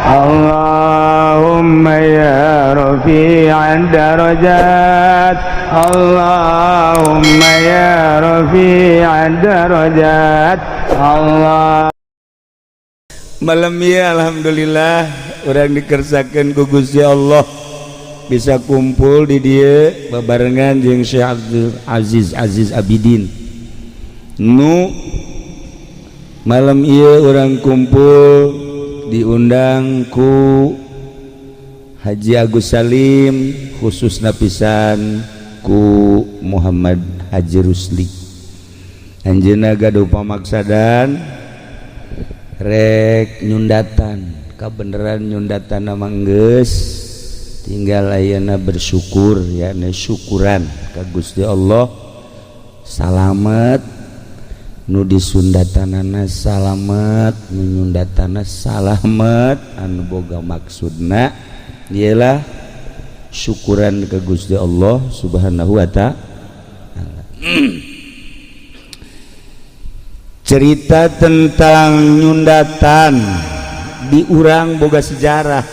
Allahumma ya rafi'ad darajat, Allahumma ya rafi'ad darajat, Allah. Malam ya, alhamdulillah urang dikersakeun ku Gusti Allah bisa kumpul di dieu babarengan jeung Syekh Abdul Aziz Aziz Abidin. Nu malam ieu urang kumpul diundang ku Haji Agus Salim, khusus napisan ku Muhammad Haji Rusli. Anjeunna gaduh pamaksadan rek nyundatan. Kabeneran nyundatan nama geus tinggal ayeuna bersyukur yakni syukuran ka Gusti Allah, salamet nu disundatanana, salamet nu nyundatana, salamet anu boga maksudna ialah syukuran ke Gusti Allah Subhanahu wa Ta'ala. Cerita tentang nyundatan di urang boga sejarah.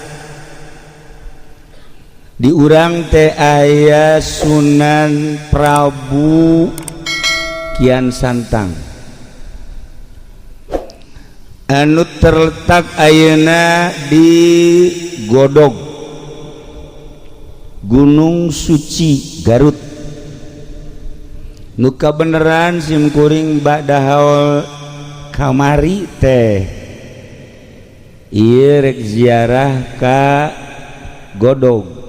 Di urang teh aya Sunan Prabu Kian Santang anu terletak ayeuna di Godog, Gunung Suci, Garut. Nu kabeneran sim kuring ba'da haul kamari teh ieu rek ziarah ka Godog.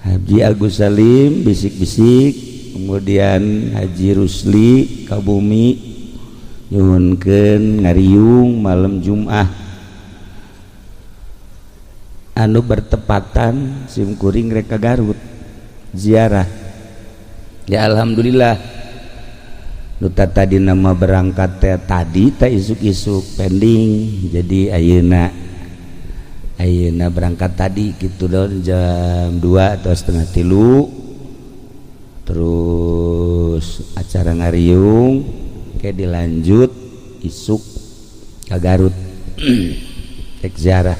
Haji Agus Salim bisik-bisik, kemudian Haji Rusli ka bumi nyuhunkeun ngariung malam Jum'ah anu bertepatan sim kuring rek ka Garut ziarah. Ya, alhamdulillah nu tadi nama berangkat teh tadi tak isuk-isuk pending, jadi ayeuna ayeuna berangkat tadi gitu don jam 2 atau setengah tilu, terus acara ngariung kayak dilanjut isuk ke Garut rek ziarah.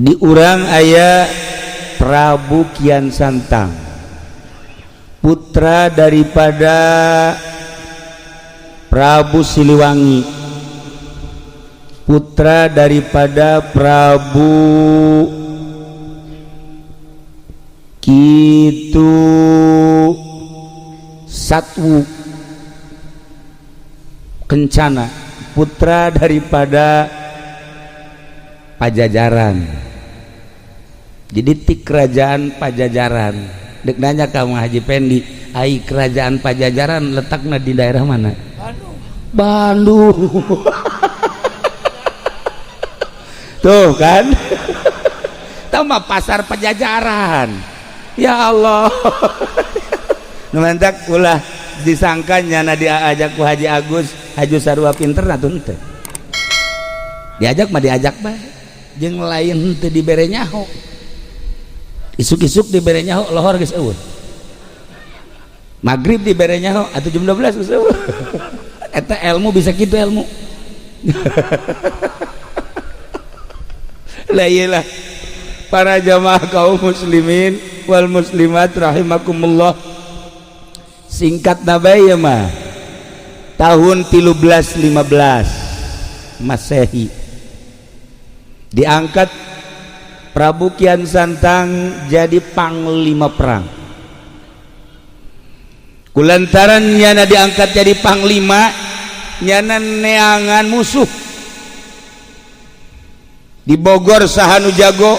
Di urang aya Prabu Kian Santang, putra daripada Prabu Siliwangi, putra daripada Prabu Kitu Satwu Kencana, putra daripada Pajajaran. Jadi ti kerajaan Pajajaran. Dek nanya kamu Haji Pendi, ai kerajaan Pajajaran letaknya di daerah mana? Bandung. Bandung. Tuh kan, tambah pasar Pajajaran. Ya Allah. Nu mantak ulah disangka nyana diajak ku Haji Agus Haji sarua pinter atuh henteu. Diajak mah diajak bae, jeung lain henteu dibere nyaho. Isuk-isuk dibere nyaho, lohor geus eueuh. Maghrib dibere nyaho atau jam 12 geus eueuh. Eta ilmu bisa kitu ilmu. Lah iyalah, para jamaah kaum muslimin wal muslimat rahimakumullah, singkat nabai ya mah tahun 1315 Masehi diangkat Prabu Kian Santang jadi panglima perang. Kulantaran nyana diangkat jadi panglima, nyana neangan musuh di Bogor saha nu jago,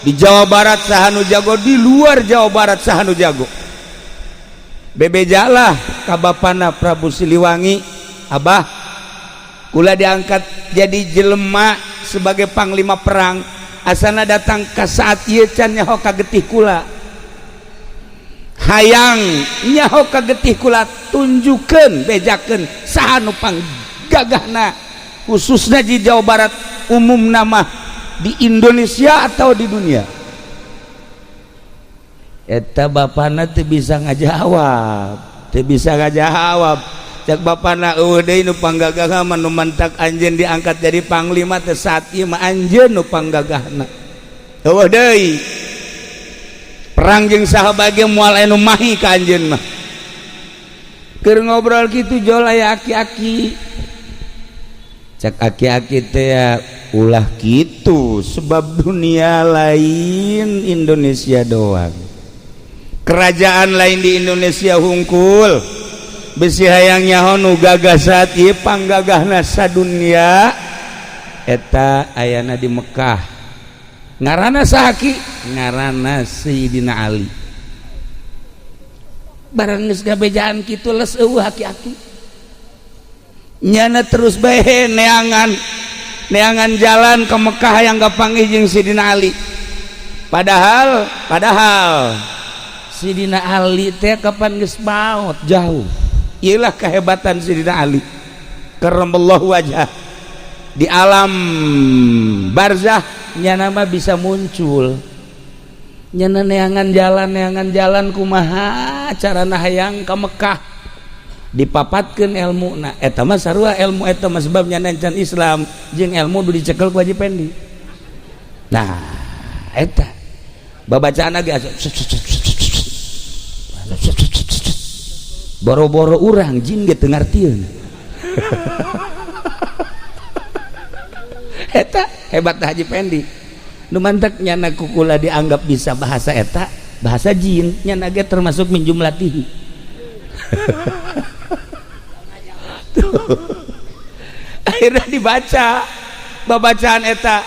di Jawa Barat saha nu jago, di luar Jawa Barat saha nu jago. Bebejalah ka bapana Prabu Siliwangi, "Abah, kula diangkat jadi jelema sebagai panglima perang, asana datang ke saat ieu can nyaho ka getih kula. Hayang nyaho ka getih kula, tunjukkeun, bejakeun saha nu panggagahna, khususnya di Jawa Barat, umum nama di Indonesia atau di dunia." Eta bapana teu bisa ngajawab, teu bisa ngajawab. Cek bapana eueuh deui nu panggagah mah nu mantak anjeun diangkat jadi panglima teh saat ieu mah anjeun nu panggagahna. Eueuh deui. Perang jeung saha bage moal aya nu mahi ka anjeun mah. Keur ngobrol kitu jol aya aki-aki. Cek aki-aki teh ulah kitu sebab dunia lain Indonesia doang. Kerajaan lain di Indonesia hungkul. Besi hayang nyaho nu gagah saat ieu panggagahna sadunya eta ayana di Mekah. Ngaranna saha ki? Ngaranna Sayyidina Ali. Barang geus gabejaan kitu les eueuh aki-aki. Nyana terus bae neangan neangan jalan ke Mekah yang kapanggih jeung Sayyidina Ali. Padahal Sayyidina Ali teh kapan geus maot jauh. Iyalah kehebatan Sayyidina Ali karramallahu wajah. Di alam barzah nyana mah bisa muncul. Nyana neangan jalan kumaha carana hayang ka Mekah. Dipapatkeun ilmuna eta mah sarua ilmu eta mah sebab nyana can Islam jeung ilmu du dicekel ku Haji Pendi. Nah eta babacaan ge boro-boro urang jin ge teu ngartieun. Eta hebat Haji Pendi. Nu mantak nyana kukula dianggap bisa bahasa eta, bahasa jin, nyana ge termasuk min jumlatihi. Akhirnya dibaca babacaan eta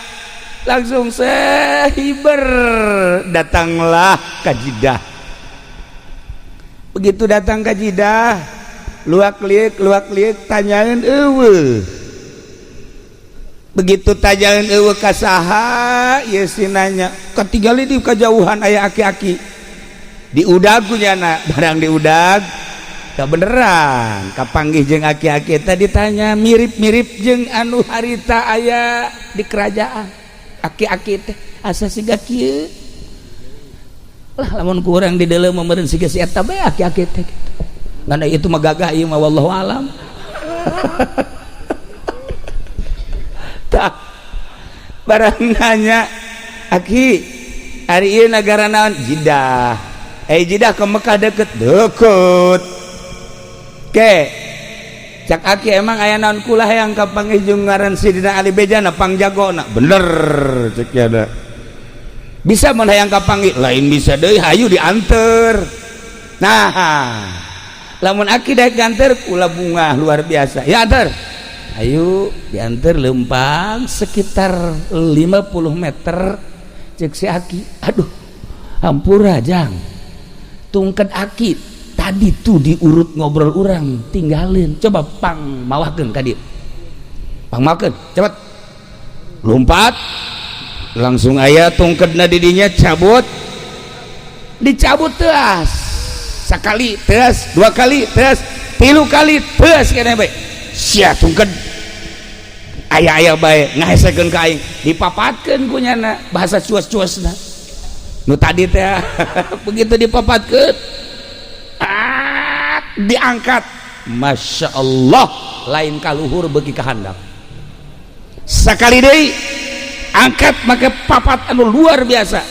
langsung sehiber datanglah ka Jeddah. Begitu datang ke Jeddah, luak liuk tanyain eueuh. Begitu tanyain eueuh ka saha, ieu si nanya, katinggali di kajauhan aya aki-aki. Diudag ku nyana, barang diudag, kebeneran kapanggih jeung aki-aki eta ditanya mirip-mirip jeung anu harita aya di kerajaan. Aki-aki teh asa siga kieu. Lah lamun kurang di dalam meureun siga si eta bae aki-aki teh kitu. Ngan itu mah gagah ieu mah wallahu alam. Tah barang nanya aki ari ieu nagara naon? Jeddah. Jeddah ke Mekah deket. Deket. Ke cak aki emang aya naon kula hayang kapanggih jeung ngaran Sidina Ali bejana pangjagona. Bener cek ada. Bisa mun hayang kapanggih lain bisa deui hayu dianter. Nah lamun aki daek nganter kula bunga luar biasa ya anter. Ayo dianter lempang sekitar 50 meter cek si aki aduh hampura jang tungket aki tadi tuh diurut ngobrol urang tinggalin coba pang mawahkeun ka dieu pang mawahkeun cepet lompat langsung aya tungketna didinya cabut dicabut teas sekali teas dua kali teas tilu kali teas kene bae sia tungket aya-aya bae ngahesekeun ka aing dipapatkeun ku nyana bahasa cuas-cuasna nu tadi teh begitu dipapatkeun diangkat Masya Allah lain kaluhur bagi kahandap sekali deui angkat maka papat anu luar biasa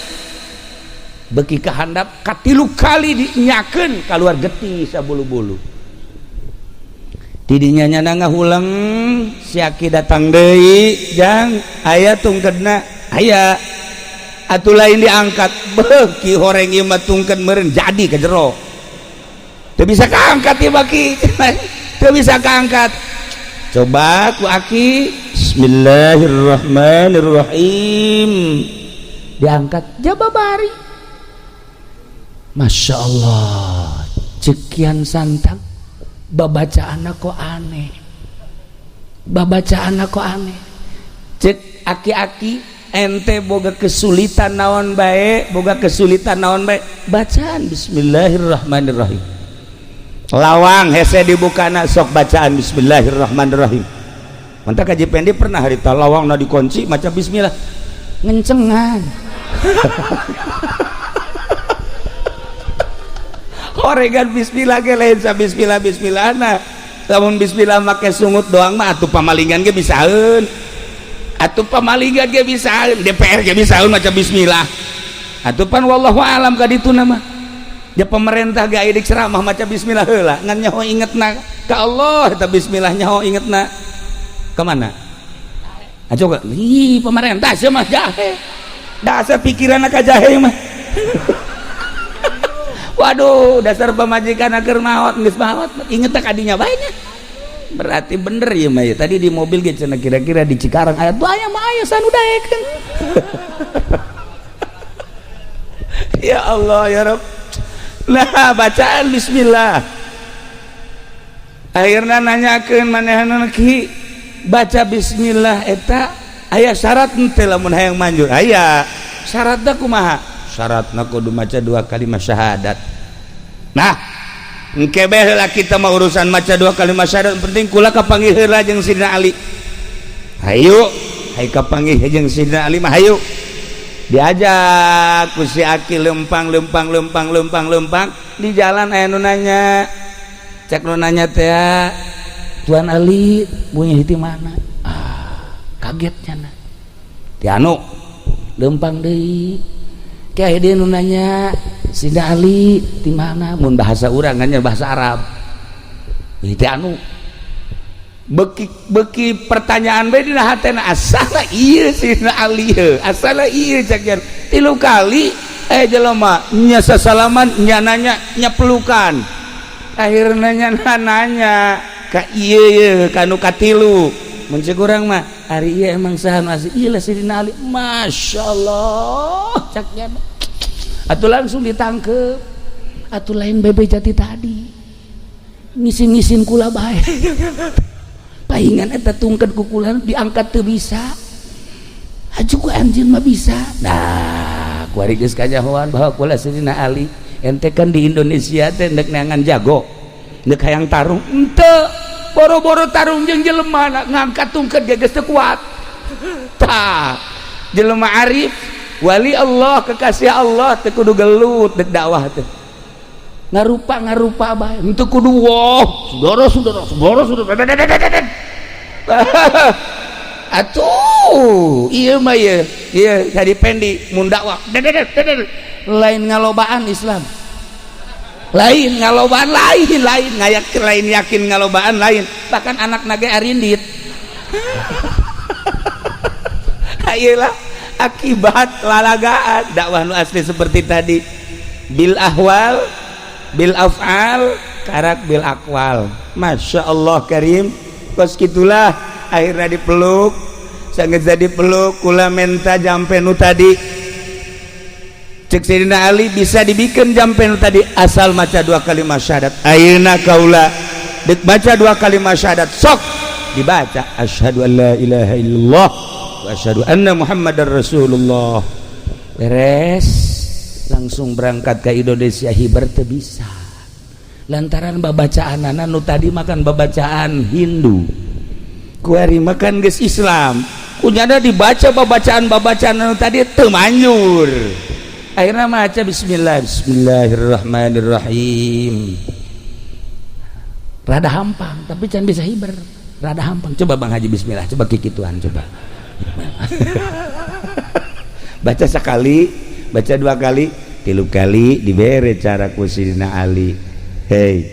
beki kahandap katilu kali dinyakeun keluar getih sabulu-bulu tidinya nyana ngahuleng si aki datang deui jang aya tungkedna aya atuh lain diangkat beuki horeng ieu mah tungked meureun jadi ka jero teu bisa kaangkat ieu baki teu bisa kaangkat coba ku aki bismillahirrahmanirrahim diangkat jababari Masya Allah cekian santang babacaan kok aneh babacaan kok aneh cek aki-aki ente boga kesulitan naon bae boga kesulitan naon bae bacaan bismillahirrahmanirrahim lawang hese dibukana sok bacaan bismillahirrahmanirrahim. Mantap Haji Pendi pernah harita lawang na dikunci maca bismillah ngencengan. Oregan bismillah ge lain sa bismillah bismillahna. Lamun bismillah make sungut doang mah atuh pamalingan ge bisaeun. Atuh pamalingan ge bisaeun, DPR ge bisaeun maca bismillah. Atuh pan wallahu alam ka ditu nama. Ya pemerintah ge aya di ceramah maca bismillah heula, ngan nyaho ingetna ka Allah eta bismillah nyaho ingetna. Ka mana? Ayo, ih pemerintah sia mah jahe. Dasar pikiran ka jahe mah. Waduh, dasar pamajikan agar maot geus maot, inget tak kadinya bae nya. Berarti bener ya mah ya. Tadi di mobil ge cenah kira-kira di Cikarang aya tuh aya mah aya sanu daekeun. Ya Allah ya Rabb. Nah, bacaan bismillah. Akhirna nanyakeun manehna ki baca bismillah eta aya syarat henteu lamun hayang manjur? Aya. Syaratna kumaha? Syaratna kudu maca dua kalimat syahadat. Nah, engke bae heula kita mah urusan maca dua kalimat syahadat, penting kula kapanggih heula jeung Sidina Ali. Hayu, hayu kapanggih jeung Sidina Ali mah hayu. Diajak ku si Aki lempang lempang lempang lempang lempang di jalan aya nu nanya. Cek nu nanya teh, Tuan Ali bunyi di mana? Ah, kagetnya na. Ti anu lempang deui. Kayak dia nu nanya Sidina Ali di mana? Mun bahasa urang kan bahasa Arab. Ti anu beki beki pertanyaan bae dina hatena asala ieu Sidina Ali heuh, asala ieu cak jan. Tilu kali jelema nya sasalaman nya nanya nya pelukan. Akhirna nya nanya ka ieu ye ka nu katilu. Mun ceuk urang mah ari ieu emang saha nu asli? Ieu lah Sidina Ali. Masyaallah cak jan. Atuh langsung ditangkep. Atuh lain bebe jati tadi. Ngisin-ngisin kula bae. Paingan eta tungket kukulan diangkat teu bisa. Aju ku anjeun mah bisa. Nah, kuari geus kanyahoan bahwa kula Sidina Ali. Ente kan di Indonesia teh ndek neangan jago. Ndek hayang tarung henteu. Boro-boro tarung jeung jelema ngangkat tungket ge geus teu kuat. Tah, jelema arif wali Allah kekasih Allah teu kudu gelut dek dakwah teh. Ngarupa-ngarupa bae henteu kudu woh, saudara saudara saudara saudara. Atuh, ieu mah ieu, ieu tadi pendi mun dakwah. Lain ngalobaan Islam. Lain ngalobaan lain, lain ngayak lain yakin ngalobaan lain. Bahkan anak nage arindit. Ayelah akibat lalagaan dakwah nu asli seperti tadi bil ahwal bil af'al karak bil aqwal. Masya Allah karim. Kos gitulah akhirnya dipeluk, sangat jadi peluk kula menta jampe nu tadi. Cek Sayyidina Ali bisa dibikin jampe nu tadi asal maca dua kalimat syahadat. Ayeuna kaula dek baca dua kalimat syahadat sok dibaca asyhadu an la ilaha illallah wa asyhadu anna muhammadar rasulullah. Beres langsung berangkat ke Indonesia hiber teu bisa. Lantaran babacaanana nu tadi makan babacaan Hindu. Kuari makan geus Islam. Kunyana dibaca babacaan-babacaan nu tadi teu manjur. Akhirnya maca bismillah bismillahirrahmanirrahim. Rada hampang tapi can bisa hiber. Rada hampang. Coba Bang Haji bismillah, coba kikituan coba. Baca sekali, baca dua kali, tilu kali dibere cara ku Sidina Ali. Hei,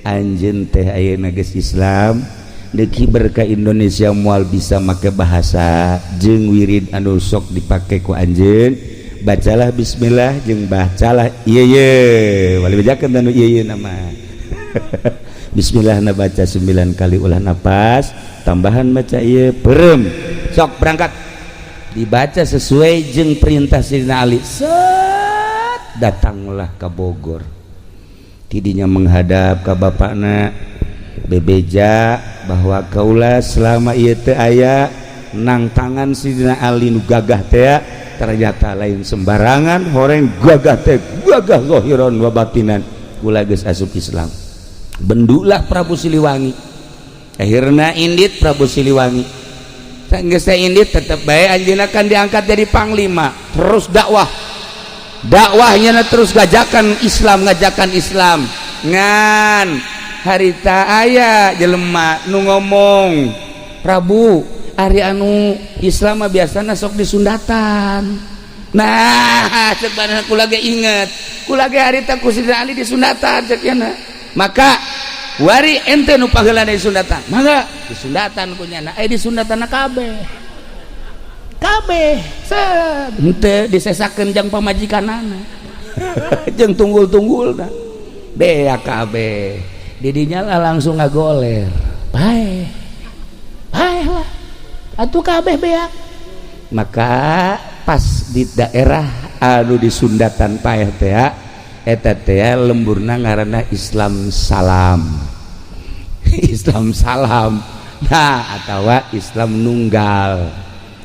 anjeun teh ayeuna geus Islam, deuk hiber ka Indonesia moal bisa make bahasa jeung wirid anu sok dipake ku anjeun. Bacalah bismillah jeung bacalah ieu ye. Wali bejakeun anu ieu ye nama. Bismillah na baca 9 kali ulah napas, tambahan baca ieu perem. Sok berangkat. Dibaca sesuai jeung perintah Sidina Ali. Set datanglah ke Bogor. Tidinya menghadap ke bapakna bebeja bahwa kaula selama ieu teu aya nang tangan Sidina Ali nu gagah teh ternyata lain sembarangan horeng gagah teh gagah zahiran wa batinan kula geus asup Islam. Bendulah Prabu Siliwangi. Akhirna indit Prabu Siliwangi. Geus indit tetep bae anjeunna kan diangkat jadi panglima, terus dakwah. Dakwahnya terus ngajakan Islam, ngajakan Islam. Ngan Harita aya jelema nu ngomong, "Prabu, ari anu Islam mah biasana sok disundatan." Nah, cek mana, "Kula ge inget, kula ge harita ku Sidina Ali disundatan," cek yana. "Maka wari ente nu paheula disundatan, mangga disundatan ku nyana." Eh, disundatan kabeh kabeh, set henteu disesakeun jang pamajikanana jeung tunggul-tunggulna, beak kabeh. Didinya lah langsung ngagoler, paeh, paeh lah atuh, kabeh beak. Maka pas di daerah anu disundatan paeh teh, eta teh lemburna ngaranna Islam Salam, Islam Salam. Nah, atawa Islam Nunggal,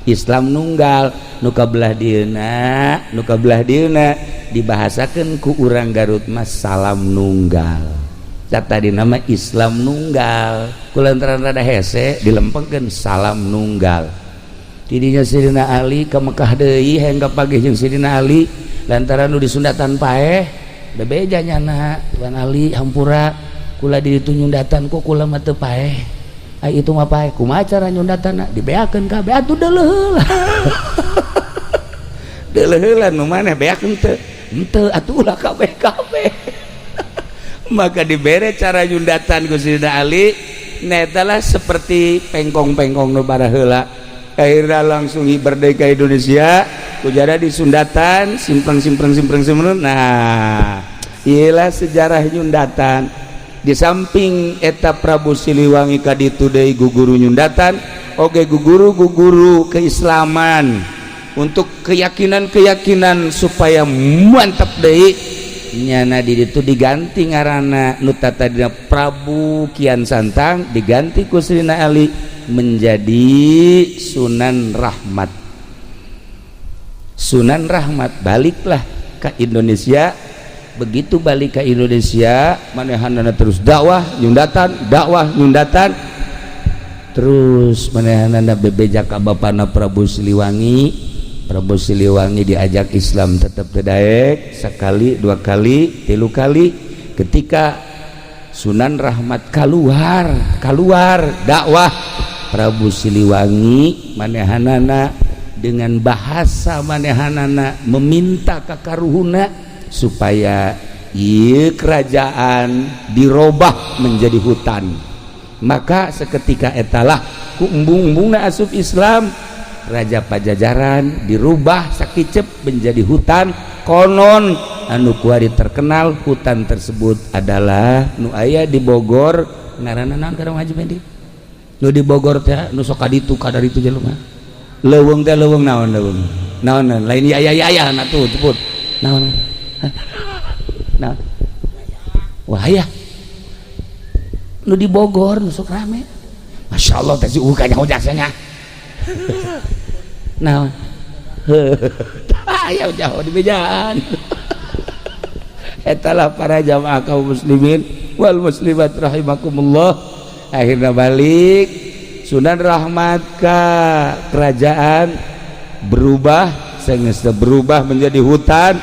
Islam Nunggal nu kabelah dieuna, nu kabelah dieuna dibahasakeun ku urang Garut mah Salam Nunggal. Tadi nama Islam Nunggal, kulantaran rada hese dilempengkeun Salam Nunggal. Tidinya Sidina Ali ke Mekah deui, hayang kapanggih jeung Sidina Ali lantaran nu disundatan paeh. Bebeja nyana, "Tuan Ali, hampura, kula di ditu nyundatan, kok kula mah teu paeh." "Ai itu mah paeh." "Kumaha cara nyundatanna?" "Dibeakeun kabeh atuh." "Deuleuh heula, deuleuh heula, nu maneh beak henteu?" "Henteu." "Atuh ulah kabeh kabeh." Maka dibere cara nyundatan ku Sidina Ali. Nah, lah seperti pengkong-pengkong nu baraheula. Akhirnya langsung merdeka Indonesia, kujara disundatan simpreng simpreng simpreng simpreng. Nah, iyalah sejarah nyundatan. Di samping eta Prabu Siliwangi kaditu deui guguru nyundatan oge, guguru guguru keislaman untuk keyakinan-keyakinan supaya mantap deui. Nyana di ditu diganti ngaranna, nu tadina Prabu Kian Santang diganti ku Sidina Ali menjadi Sunan Rahmat. Sunan Rahmat baliklah ke Indonesia. Begitu balik ke Indonesia, manehanana terus dakwah nyundatan, dakwah nyundatan terus. Manehanana bebeja ka bapana Prabu Siliwangi. Prabu Siliwangi diajak Islam tetap daek, sekali, dua kali, tilu kali. Ketika Sunan Rahmat keluar keluar dakwah, Prabu Siliwangi manehanana dengan bahasa manehanana meminta ka karuhuna supaya ieu kerajaan dirobah menjadi hutan. Maka seketika etalah ku embung-embungna asup Islam. Raja Pajajaran dirubah sakicep menjadi hutan. Konon anu kuari terkenal hutan tersebut adalah nu aya di Bogor. Ngaranna naon, Karang Haji Fendi? Nu di Bogor teh, nu sok kaditu kadaritu jelema, leuweung teh, leuweung naon, leuweung naon, lain ya ya ya ya, nah tuh sebut naon, naon? Wah ya, nu di Bogor nu sok rame, Masya Allah teh, si kanyaho jasanya naon? Aya jauh di bejaan. Etalah para jamaah kaum muslimin wal muslimat rahimakumullah. Akhirnya balik Sunan Rahmat ke kerajaan, berubah, sehingga berubah menjadi hutan.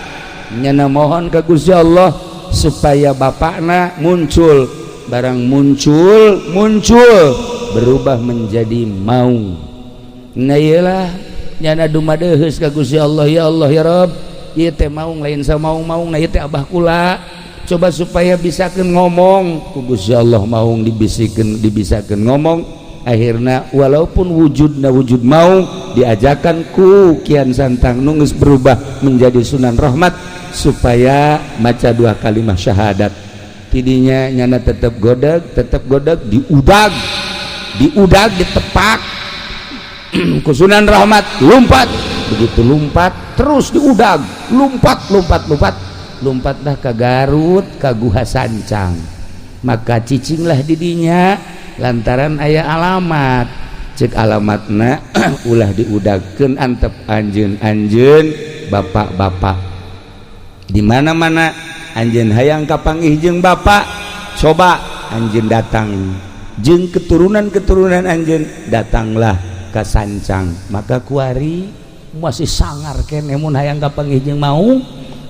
Nyana mohon ke Gusti Allah supaya bapakna muncul. Barang muncul, muncul berubah menjadi maung. Nah, iyalah, nyana dumadeheus ka Gusti Allah, "Ya Allah, ya Rabb, ieu teh maung lain samaung-maung, nah ieu teh abah kula, coba supaya bisakeun ngomong." Ku Gusti Allah maung dibisikeun, dibisakeun ngomong. Akhirnya walaupun wujudna wujud maung, diajakan ku Kian Santang nu geus berubah menjadi Sunan Rahmat supaya maca dua kalimat syahadat. Tidinya nyana tetap godag, tetap godag, diudag, diudag, ditepak ku Sunan Rahmat, lompat. Begitu lompat, terus diudag, lompat, lompat, lompat, lompatlah ke Garut, ke Guha Sancang. Maka cicinglah didinya lantaran aya alamat. Cek alamatna, "Ulah diudagkeun, antep anjeun anjeun bapak-bapak di mana-mana. Anjeun hayang kapanggih jeung bapak, coba anjeun datang jeung keturunan-keturunan anjeun, datanglah ke Sancang." Maka kuari masih sangar kene mun hayang kapanggih jeung maung,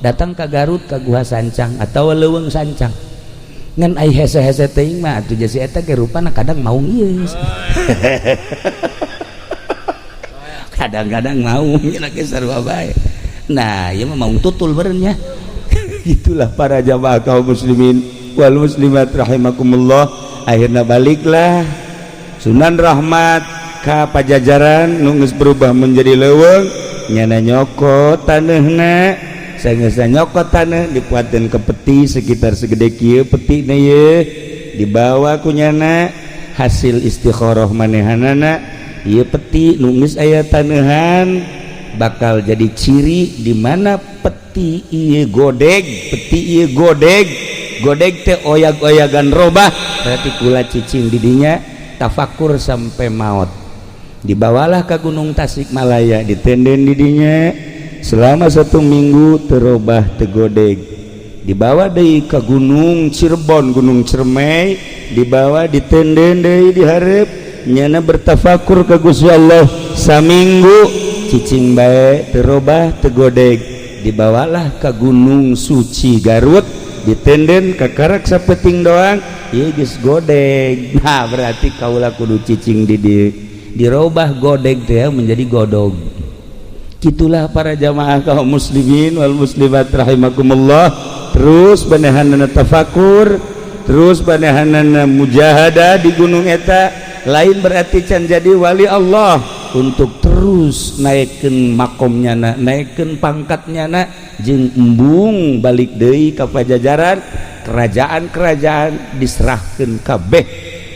datang ke Garut, ke Guha Sancang atau Leuweung Sancang. Ngan ai hese-hese teuing mah atuh jasi eta ge rupana kadang maung ieu. Kadang-kadang maung nya ge sarua bae. Nah, ieu mah maung tutul beureun nya. Itulah para jamaah kaum muslimin wal muslimat rahimakumullah. Akhirnya baliklah Sunan Rahmat ka Pajajaran nu geus berubah menjadi leuweung, nyana nyokot taneuhna. Sanggeusna nyokot taneuh, dipuateun ke peti sekitar segede kieu petina ye, dibawa ku nyana hasil istikharah manehanana. Ieu peti nu geus aya taneuhan bakal jadi ciri di mana peti ieu godeg, peti ieu godeg, godeg teh oyag-oyagan robah, berarti kula cicing didinya tafakur sampai maut. Dibawalah ke Gunung Tasikmalaya, ditenden didinya selama satu minggu, terobah, tegodeg. Dibawa deui ke Gunung Cirebon, Gunung Cermai, dibawa, ditenden deui dihareup, nyana bertafakur ke Gusti Allah saminggu, cicing bae, terobah, tegodeg. Dibawalah ke Gunung Suci Garut, ditenden kakarak sapeting doang, ieu geus godeg. Nah, berarti kaula kudu cicing di dieu. Dirobah godeg teh menjadi godog. Gitulah para jamaah kaum muslimin wal muslimat rahimakumullah. Terus manehanana tafakur, terus manehanana mujahadah di gunung eta. Lain berarti can jadi wali Allah, untuk terus naikkan makomnya na, naikkan pangkatnya na, jeung embung balik deui ka Pajajaran. Kerajaan-kerajaan diserahkan kabeh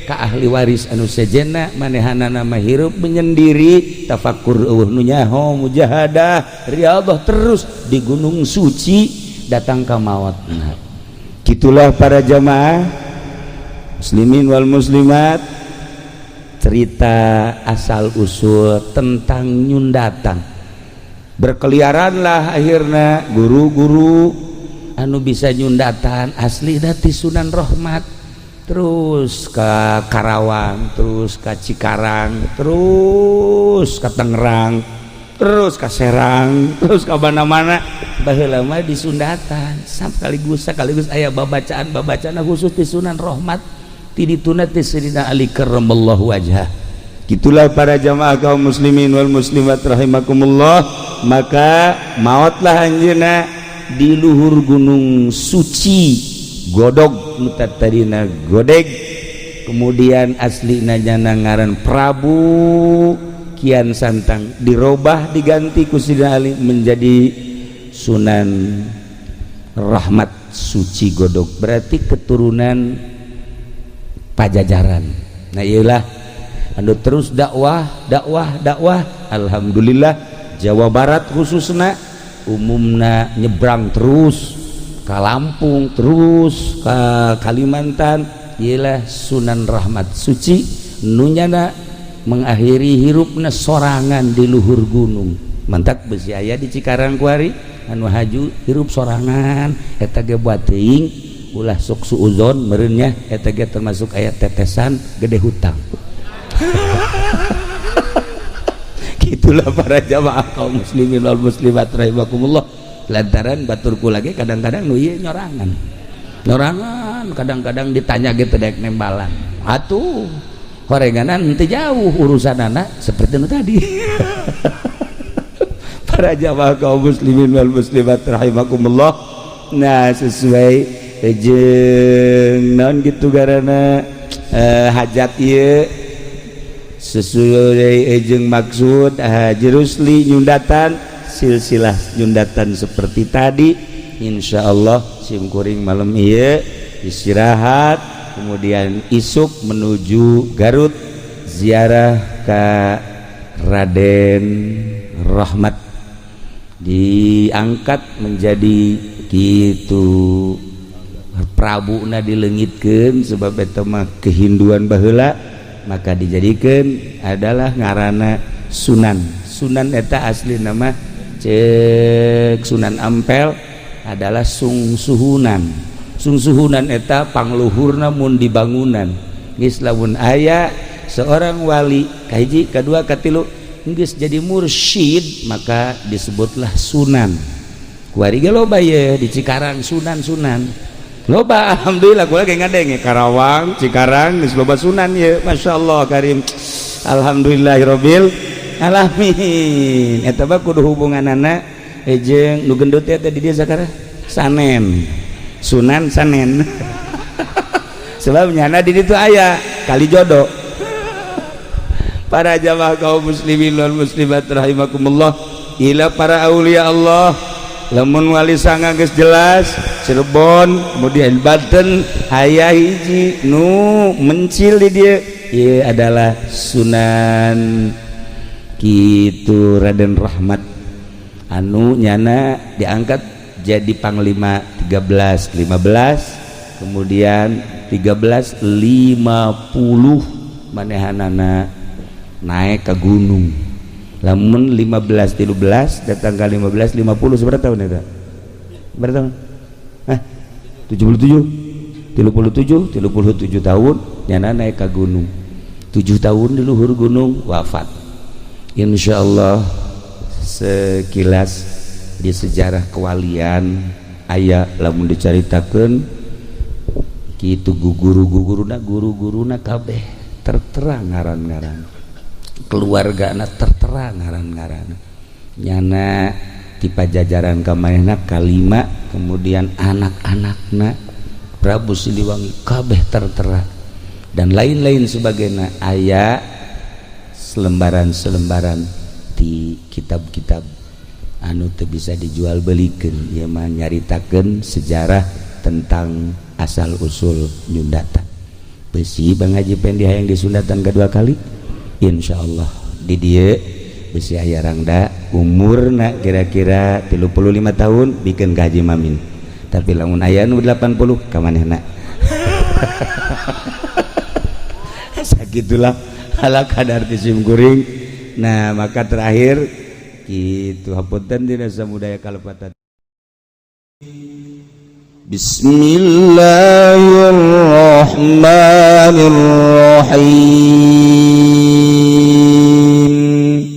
ka ahli waris anu sejenna. Manehanana mah hirup menyendiri, tafakur, eueuh nu nyaho, mujahadah, riyadhah terus di Gunung Suci, datang ka maut. Nah, gitulah para jamaah muslimin wal muslimat, cerita asal usul tentang nyundatan. Berkeliaranlah akhirnya guru-guru anu bisa nyundatan asli dati Sunan Rahmat, terus ke Karawang, terus ke Cikarang, terus ke Tangerang, terus ke Serang, terus ke mana-mana. Baheula mah disundatan sekaligus sekaligus aya babacaan babacaan khusus di Sunan Rahmat, ti dituna ti Sayyidina Ali karramallahu wajhah. Gitulah para jamaah kaum muslimin wal muslimat rahimakumullah. Maka mautlah anjeunna di luhur Gunung Suci Godog nu tadina godeg. Kemudian asli nyana ngaran Prabu Kian Santang, dirobah, diganti ku Sidina Ali menjadi Sunan Rahmat Suci Godog, berarti keturunan Pajajaran. Nah, iyalah anu terus dakwah, dakwah, dakwah. Alhamdulillah, Jawa Barat khususnya, umumna nyebrang terus ke Lampung, terus ke Kalimantan. Ialah Sunan Rahmat Suci nunyana mengakhiri hirupna sorangan di luhur gunung. Mantak besi aya di Cikarang kuari anu haju hirup sorangan. Eta ge buat teuing ulah sok suuzon meureun eta ge termasuk aya tetesan gede hutang. Itulah para jamaah kaum muslimin wal muslimat rahimakumullah. Lantaran baturku lagi kadang-kadang nu ieu nyorangan nyorangan, kadang-kadang ditanya gitu dek nembalan atuh horenganan henteu jauh urusan anak seperti nu tadi. Para jamaah kaum muslimin wal muslimat rahimakumullah. Nah, sesuai jeung naon gitu garana hajat ieu, sesuai jeung maksud Haji Rusli nyundatan, silsilah nyundatan seperti tadi. Insya Allah simkuring malam ieu istirahat, kemudian isuk menuju Garut, ziarah ke Raden Rahmat, diangkat menjadi gitu Prabu na dilengitkan sebab eta mah kehinduan baheula, maka dijadikan adalah ngarana Sunan. Sunan eta asli nama cek Sunan Ampel adalah Sungsuhunan. Sungsuhunan eta pangluhurna mun di bangunan. Geus lamun aya seorang wali kahiji, kedua, katilu, geus jadi mursyid, maka disebutlah sunan. Kuari ge loba ye di Cikarang sunan-sunan. Loba alhamdulillah kula ge ngadenge Karawang, Cikarang geus loba Sunan ye, masyaallah karim. Alhamdulillahirabbil alamin. Eta mah kudu hubunganana jeung nu gendut teh di dieu sakara Sanen. Sunan Sanen. Sebab nyana di ditu aya kali jodoh. Para jamaah kaum muslimin wal muslimat rahimakumullah, ila para aulia Allah, lamun wali sanga geus jelas Cirebon, kemudian Banten aya hiji nu mencil di dieu, ieu adalah Sunan kitu Raden Rahmat anu nyana diangkat jadi panglima 13 15, kemudian 13 50 manehanana naik ke gunung. Lamun 15 13 datang ke 15 50 seberapa tahun itu? Berapa tahun? Hah? 77 37 37 tahun nyana naik ke gunung, 7 tahun di luhur gunung wafat. Insya Allah sekilas di sejarah kewalian aya lamun dicaritakeun kitu guru-guruna, guru-guruna kabeh tertera ngaran-ngaran, keluargana tertera ngaran-ngaran, nyana di Pajajaran kamanehna kalima, kemudian anak-anakna Prabu Siliwangi kabeh tertera dan lain-lain sebagainya. Aya selembaran-selembaran di kitab-kitab anu teu bisa dijual belikan, ieu mah nyaritakeun sejarah tentang asal usul nyundatan. Besi Bang Haji Pendi hayang disundatan kedua kali, insyaallah di dieu besi aya rangda umurna kira-kira 35 tahun bikin ka Haji Mamin, tapi lamun aya nu 80 ka manehna. Sagitulah ala kadar ti sim kuring. Nah, maka terakhir kitu, hapunten dina samudaya kalepatan. Bismillahirrahmanirrahim.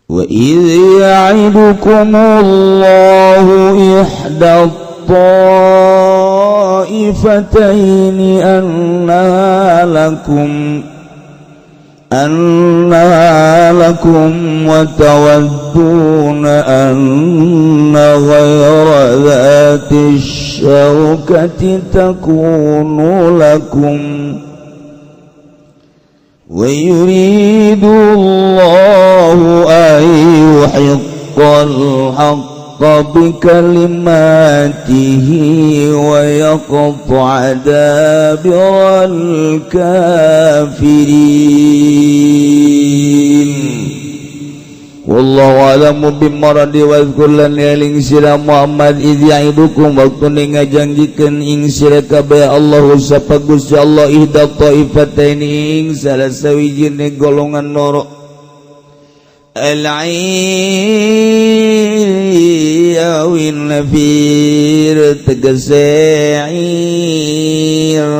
Wa idh ya'idukumullahu ihda at-ta'ifataini anna lakum wa tawadduna anna ghayra dhati syaukati takunu lakum wa yuridu Allahu an yuhiqqal haqqa bikalimatihi wa yaqta'a dabiral kafirin. Wallahu a'lamu bimuradi. Wa dzkur lan eling sira Muhammad idz ya'idukum waktu ngajanjikeun ing sira kabeh Allahu sapa Gusti Allah ihda taifataini ing salah sawijine golongan loro, al-'ir awin nafir, tegese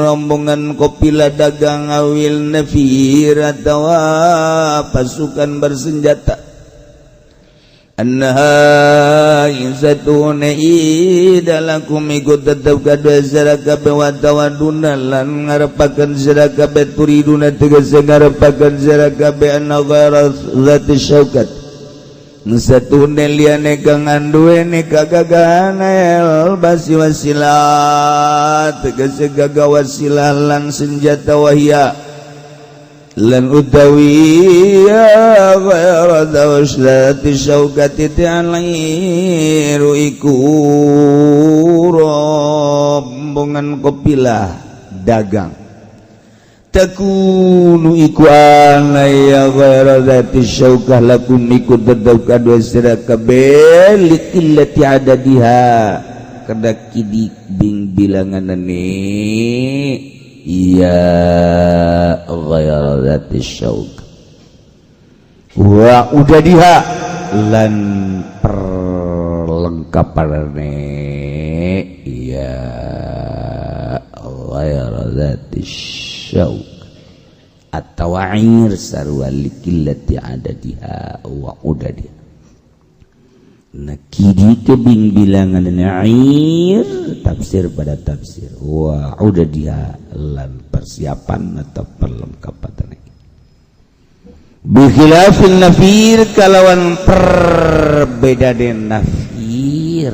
rombongan kopila dagang, awil nafir atawa pasukan bersenjata. Annaha insatuna idalakum ikut tetep kadua sira kabeh, wa tawaduna lan ngarepakeun sira kabeh, turiduna tegese ngarepakeun sira kabeh, anna ghaira zati syaukat satune liyane kang anduene kagagahan el basi wasilah, tegese gagah wasilah lan senjata, wahia lan utawi ya ghaira zawslati syaukati ta'aliru iku rombongan kopilah dagang, takunu iku ana ya ghaira zati syaukah lakum iku tetep kadua sira kabeh liqillati adadiha kada kidik bing bilanganane iya ghaira zati syauk wa udadiha lan perlengkapane iya ghaira zati syauk atau air sarwa likillati adadiha wa udadiha. Nah, kidi kebing bilangan air tafsir pada tafsir. Wah, udah dia lan persiapan atau perlengkapan. Bikhilafin nafir, kalawan perbedaan nafir,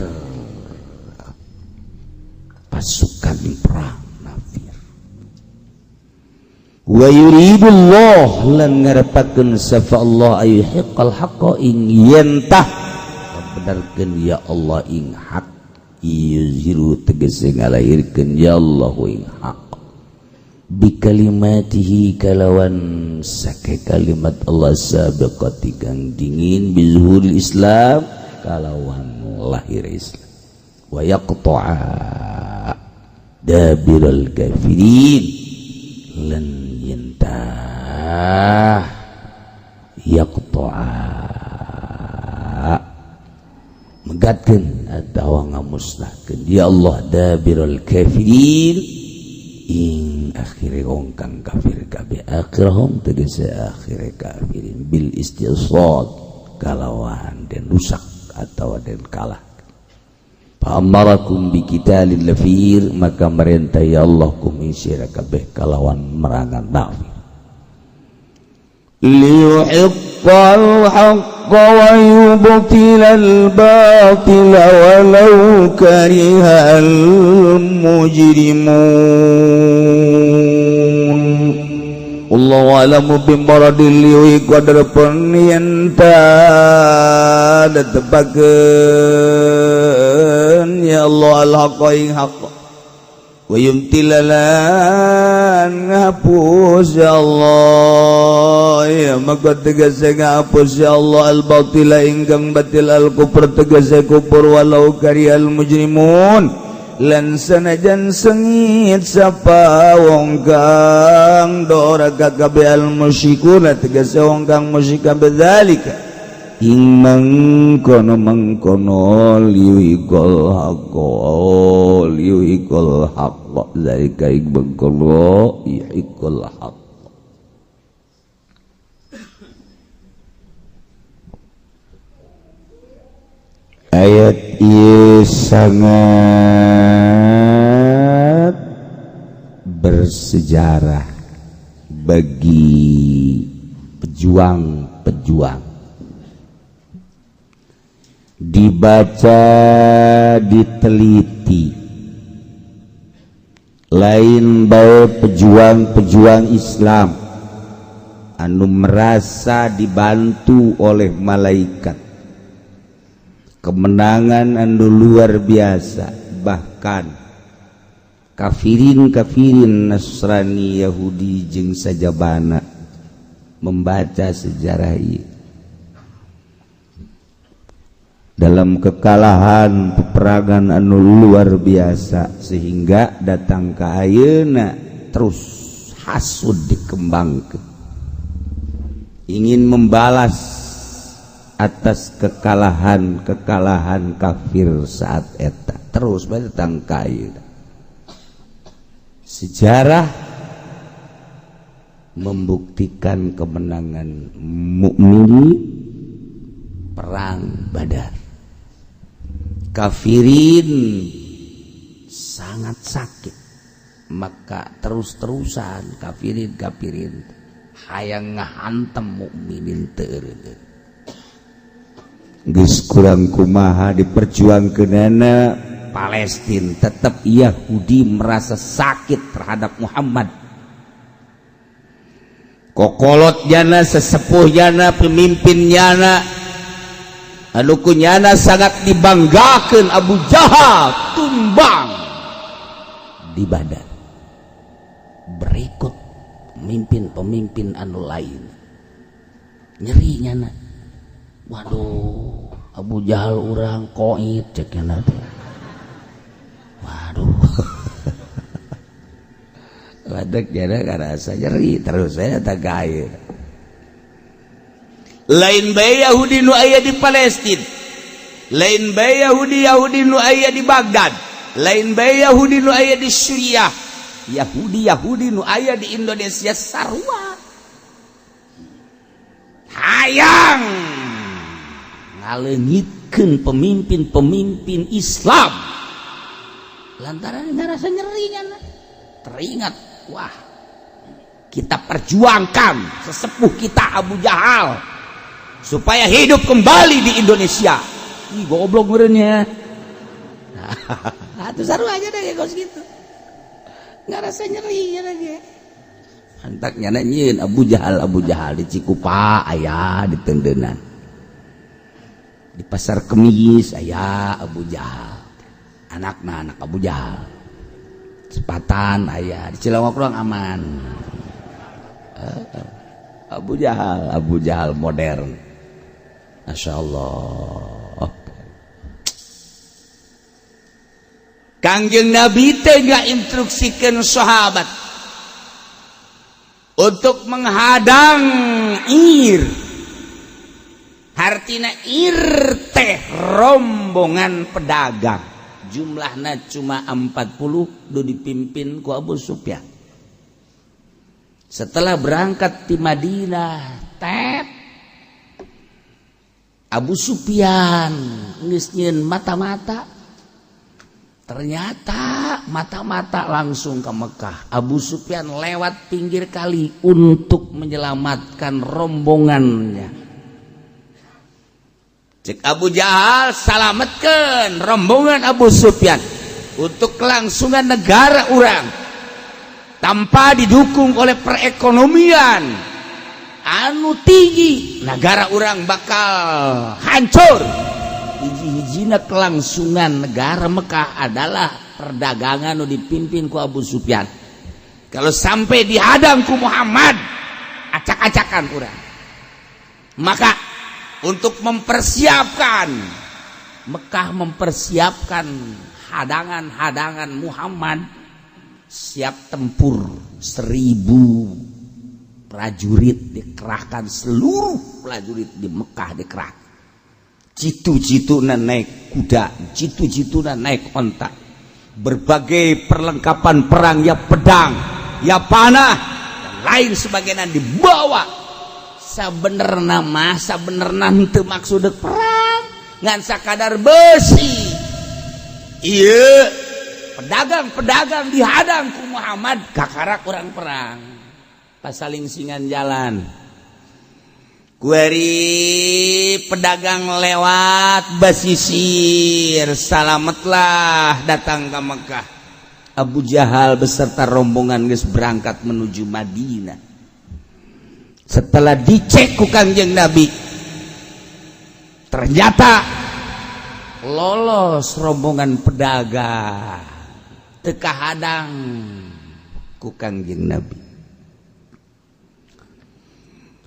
pasukan perang nafir. Wa yuridullah, lan ngarepakeun sapa Allah, ayyuhiqqal haqqa, ing yentah benarkeun ya Allah ing hak, yuzhiru tegese ngalahirkeun ya Allah ing hak, bikalimatihi kalawan sake kalimat Allah, sabiqati kang dingin, bizuhuril Islam, kalawan lahir Islam, wa yaqta'a dabiral kafirin, lan yentah yaqta'a megatkeun atawa ngamusnahkeun ya Allah dabirul kafirin ing akhire wong kang kafir kabeh, akhirhum tegese akhire kafirin, bil istisad kalawan den rusak atawa den kalah. Fa amarakum bi qitalil nafir, maka merintah ya Allah kum sira kabeh kalawan merangan nafir. Liyuhiqqal haqqa wa yubtilal batila walau karihal mujrimun. Allahu a'lamu bimuradil liyuhiqqa pun yenta tepakeun ya Allah al haqqa ing haqq, wa yumtilalan ngapus ya Allah ya, maka tegese ngapus ya Allah al batila ingkang batil, al kufur tegese kufur, walau karihal mujrimun, lan sanajan sengit sapa wong kang doraka kabeh, al musyrikuna tegese wong kang musyrik, bedzalika ing mangkono mangkono liyuhiqqal haqqo liyuhiqqal haqqo zalika ing mangkono yuhiqqal haqq. Ayat ieu sangat bersejarah bagi pejuang-pejuang, dibaca diteliti, lain bae pejuang-pejuang Islam anu merasa dibantu oleh malaikat, kemenangan anu luar biasa, bahkan kafirin-kafirin Nasrani Yahudi jeung sajabana membaca sejarah ieu dalam kekalahan peperangan anu luar biasa, sehingga datang ke ayeuna terus hasud dikembangkan, ingin membalas atas kekalahan-kekalahan kafir saat eta, terus datang ke ayeuna. Sejarah membuktikan kemenangan mukminin perang Badar. Kafirin sangat sakit, maka terus-terusan kafirin hayang ngahantem mukminin teu. Geus kurang kumaha diperjuangkeunana Palestina, tetap Yahudi merasa sakit terhadap Muhammad. Kokolot jana, sesepuh jana, pemimpin jana, anu kunyana sangat dibanggakan Abu Jahal tumbang di Badar. Berikut pemimpin-pemimpin anu lain nyeri nyana, waduh Abu Jahal urang koit cek nyana teh, waduh ladek nyana karasa nyeri terus saya tak gair. Lain bae Yahudi nu aya di Palestina, lain bae Yahudi Yahudi nu aya di Baghdad, lain bae Yahudi nu aya di Suriah, Yahudi Yahudi nu aya di Indonesia sarua hayang ngaleungitkeun Ngangkatkeun pemimpin-pemimpin Islam lantaran ngerasa nyerinya, teringat, wah, kita perjuangkan sesepuh kita Abu Jahal supaya hidup kembali di Indonesia. Ih, goblok meureunnya. Nah, itu seru aja deh kos gitu. Ngerasa nyeri ya lagi. Antaknya nyieun Abu Jahal, Abu Jahal di Cikupa aya, di Tendenan. Di Pasar Kemis aya Abu Jahal. Anakna anak Abu Jahal. Sepatan aya di Cilongok doang aman. Abu Jahal, Abu Jahal modern. Masya Allah. Kangjeng Nabi teh instruksikan sahabat untuk menghadang ir. Hartina ir teh rombongan pedagang. Jumlahnya cuma 40 do dipimpin ku Abu Sufyan. Setelah berangkat di Madinah, tet Abu Sufyan geus nyieun mata-mata. Ternyata mata-mata langsung ke Mekah. Abu Sufyan lewat pinggir kali untuk menyelamatkan rombongannya. Cek Abu Jahal, salametkan rombongan Abu Sufyan untuk kelangsungan negara urang tanpa didukung oleh perekonomian anu tinggi, negara urang bakal hancur. Hiji-hijina kelangsungan negara Mekah adalah perdagangan nu dipimpin ku Abu Sufyan. Kalau sampai dihadang ku Muhammad, acak-acakan urang. Maka untuk mempersiapkan Mekah, mempersiapkan hadangan-hadangan Muhammad siap tempur, 1.000 prajurit dikerahkan, seluruh prajurit di Mekah dikerahkan. Jitu-jitu naik kuda, jitu-jitu naik onta, berbagai perlengkapan perang, ya pedang, ya panah, dan lain sebagainya dibawa. Sabenerna mah, sabenerna henteu maksud perang, ngan sakadar besi. Iya, pedagang-pedagang dihadang ku Muhammad, kakara kurang perang. Pas saling singan jalan. Kuari pedagang lewat basisir, salametlah datang ke Mekah. Abu Jahal beserta rombongan geus berangkat menuju Madinah. Setelah dicek ku Kangjeng Nabi, ternyata lolos rombongan pedagang, teu kahadang ku Kangjeng Nabi.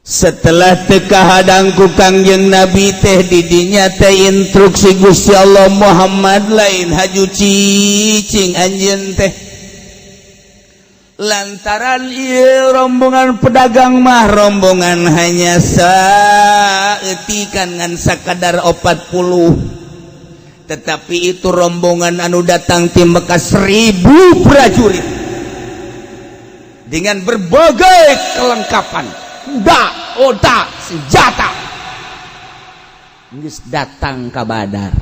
Setelah teu kahadang ku Kangjeng Nabi teh, didinya teh instruksi Gusti Allah, Muhammad, lain haju cicing anjeun teh, lantaran ieu rombongan pedagang mah rombongan hanya saeutikan, ngan sakadar 40, tetapi itu rombongan anu datang ti Mekah 1.000 prajurit dengan berbagai kelengkapan, kuda, onta, senjata, geus datang ka Badar.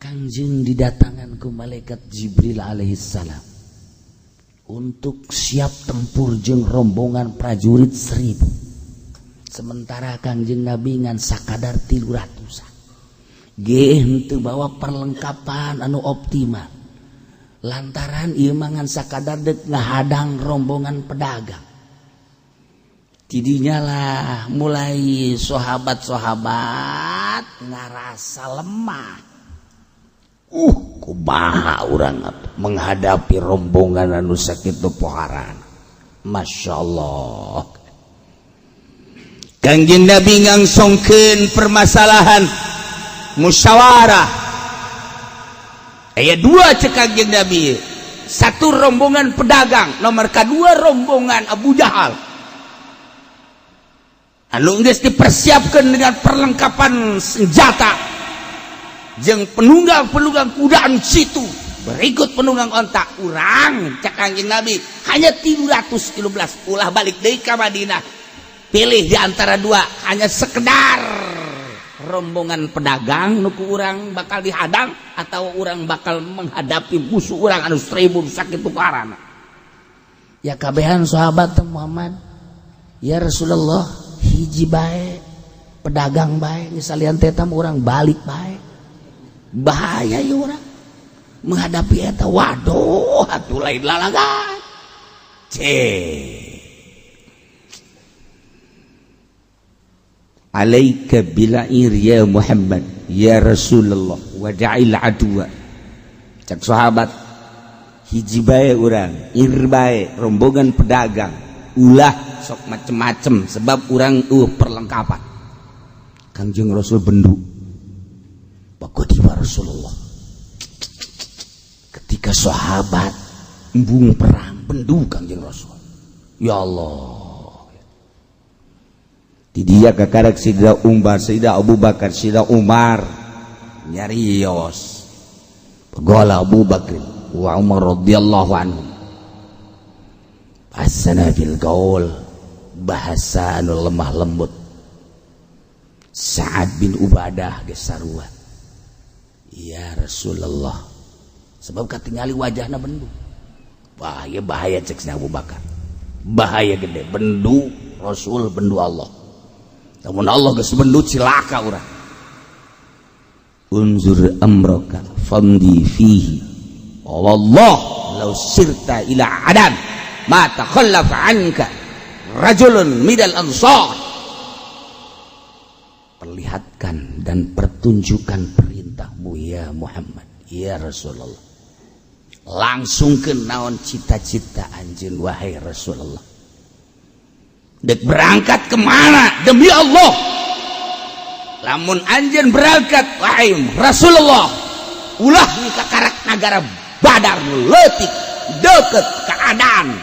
Kangjeng didatangan ku malaikat Jibril alaihissalam untuk siap tempur jeung rombongan prajurit 1.000, sementara Kangjeng Nabi ngan sakadar 300-an ge, henteu bawa perlengkapan anu optimal, lantaran ieu mah ngan sakadar dek ngahadang rombongan pedagang. Tidinya lah mulai sahabat-sahabat ngarasa lemah. Kumaha urang menghadapi rombongan anu sakitu poharan? Masya Allah. Kangjeng Nabi ngangsongkeun permasalahan, musyawarah. Aya dua cek Kangjeng Nabi, satu rombongan pedagang, nomor kedua rombongan Abu Jahal anu geus dipersiapkan dengan perlengkapan senjata jeung penunggang-penunggang kuda anu situ, berikut penunggang onta. Urang, cek Kangjeng Nabi, hanya 313, ulah balik deui ka Madinah. Pilih di antara dua, hanya sekedar Rombongan pedagang nu ku urang bakal dihadang atau urang bakal menghadapi musuh urang anu 1000 sakitu parana? Ya, kabehan sahabat Muhammad, "Ya Rasulullah, hiji bae, pedagang bae, salian teh urang balik bae. Bahaya ya urang menghadapi eta." Waduh, atuh lain lalagan. Cek. Alaika bil'ir ya Muhammad, ya Rasulullah, wa da'il adwa. Cek sahabat, hiji bae urang, ir bae rombongan pedagang, ulah sok macem-macem sebab urang perlengkapan. Kangjeng Rasul bendu. Bagodiwa Rasulullah ketika sahabat embung perang, bendu Kangjeng Rasul. Ya Allah. Di dia kakarak Sida Umar, Sida Abu Bakar, Sida Umar nyarios. Qala Abu Bakar wa Umar radhiyallahu anhum, Hasana fil qaul, bahasa anu lemah lembut. Sa'ad bin Ubadah geus sarua, "Ya Rasulullah," sebab katingali wajahna bendu. "Bahaya, bahaya," cek Abu Bakar, "bahaya gede bendu Rasul, bendu Allah. Namun Allah geus bendu, cilaka urang." Unzur amraka famdi fihi, wallah law sirta ila adan ma takhallafa anka rajulun minal ansar. Perlihatkan dan pertunjukan perintahmu, ya Muhammad, ya Rasulullah. Langsung ke naon cita-cita anjeun, wahai Rasulullah? Dek berangkat kemana? Demi Allah, lamun anjeun berangkat, wahai Rasulullah, ulah kakarak nagara Badar nu leutik deket keadaan,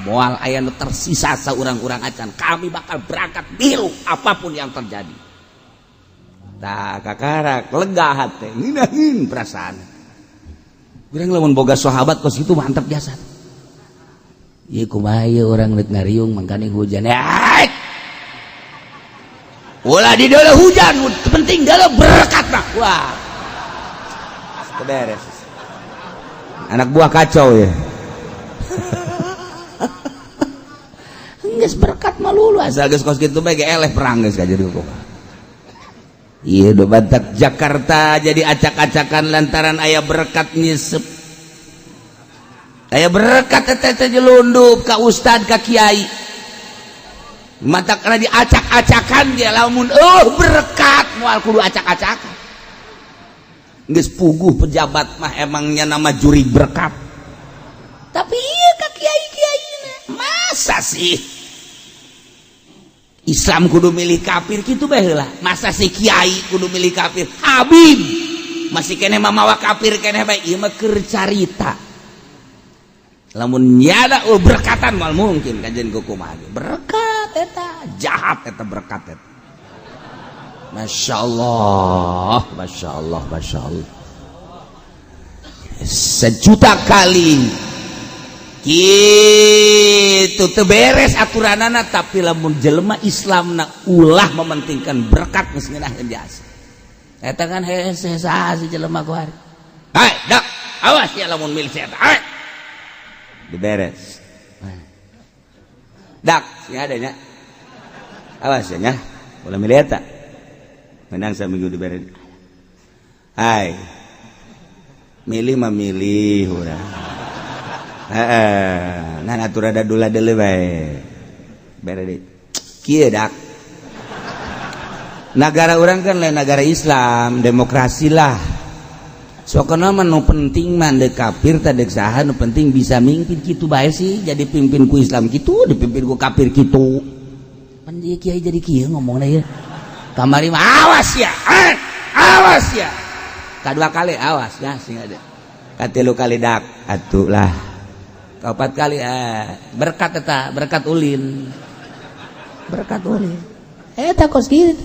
moal aya nu tersisa saurang-urang acan. Kami bakal berangkat biru apapun yang terjadi. Tah, kakarak lega hate, ngeunaheun perasaan urang lamun boga sahabat kos itu, mantap jasa. Ieu kumaha ieu urang rek ngariung mangkaning hujan ya? Ulah di dalam hujan, penting dalam berkat mah. Wah, beres, anak buah kacau ya. Geus berkat mah lulu. Asal geus kos kitu bae ge eleh perang geus ka jadi kumaha. Iya, do batak Jakarta jadi acak-acakan lantaran aya berkat nyisep. Aya berkat teh teh jelundup ka ustad, ka kiai. Mata karena diacak-acakan dia, lamun oh berkat moal kudu acak-acakan. Geus puguh pejabat mah emangnya nama juri berkat. Tapi iya ka kiai-kiai, masa sih Islam kudu milih kafir gitu bae heula? Masa sih kiai kudu milih kafir? Habib masih keneh mamawa kafir keneh bae. Ieu mah keur carita. Lamun nyada oh berkatan, moal mungkin kajian kumaha berkat eta jahat, eta berkat eta. Masya Allah, Masya Allah, Masya Allah. Sejuta kali gitu teu beres aturanana, tapi lamun jelema Islam na ulah mementingkan berkat, geus ngeunaheun jasa eta kan. Hese saha si jelema kuari? Hai dak, awas ya lamun milih si eta. Hai, diberes dak sing ada nya, awas ya nya, ulah milih eta, menang saminggu diberes. Hai, milih mah milih urang. Heeh, ngan aturan ada dula deuleu bae. Bere deui. Kieu dak. Nagara urang kan lain negara Islam, demokrasi lah. Sokona mah nu penting mah deuk kafir tah deuk saha, nu penting bisa mimpin kitu bae sih. Jadi pimpin ku Islam kitu, dipimpin ku kafir kitu. Pan ieu kiai jadi kieu ngomongna ya. Kamari mah awas ya. Eh, awas ya. Kadua kali awas ya sing ada. Katilu kali dak atuh lah. Kaopat kali berkat eta, berkat ulin. Berkat ulin. Eta kos kieu.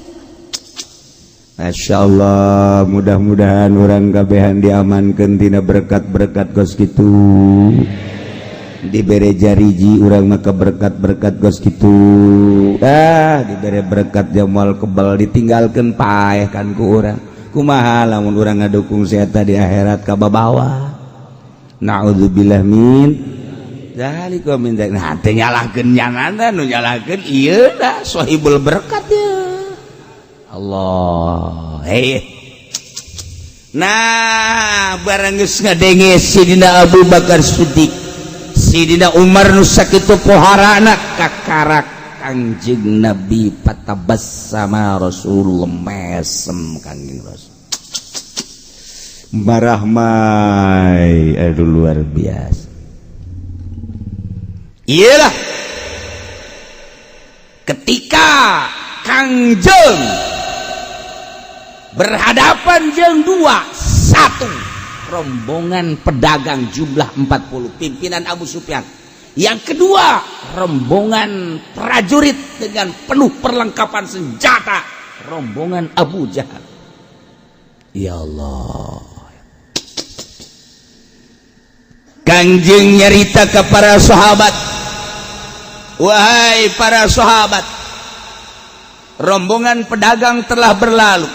Masya Allah, mudah-mudahan urang kabehan diamankan tina berkat-berkat kos kitu. Dibere jariji urang maka berkat-berkat gos kitu. Ah, dibere berkat jamal kebal ditinggalkeun paeh kan ku urang. Kumaha lamun urang ngadukung si eta di akhirat kababawa. Naudzubillah min dzalika min dzalik. Nah, teh nyalahkeun nyanana nu nyalahkeun ieu dah sahibul berkat ya. Allah. Hei. Nah, barang geus ngadenge Sidina Abu Bakar Siddiq, Sidina Umar nu sakitu poharana kakarak Kangjeng Nabi patabassama Rasulullah mesem Kangjeng Rasul. Marah mai, aduh luar biasa. Iyalah ketika Kangjeng berhadapan jeung dua, satu rombongan pedagang jumlah 40 pimpinan Abu Sufyan, yang kedua rombongan prajurit dengan penuh perlengkapan senjata rombongan Abu Jahal. Ya Allah, Kangjeng nyarita ke para sahabat, wahai para sahabat, rombongan pedagang telah berlalu,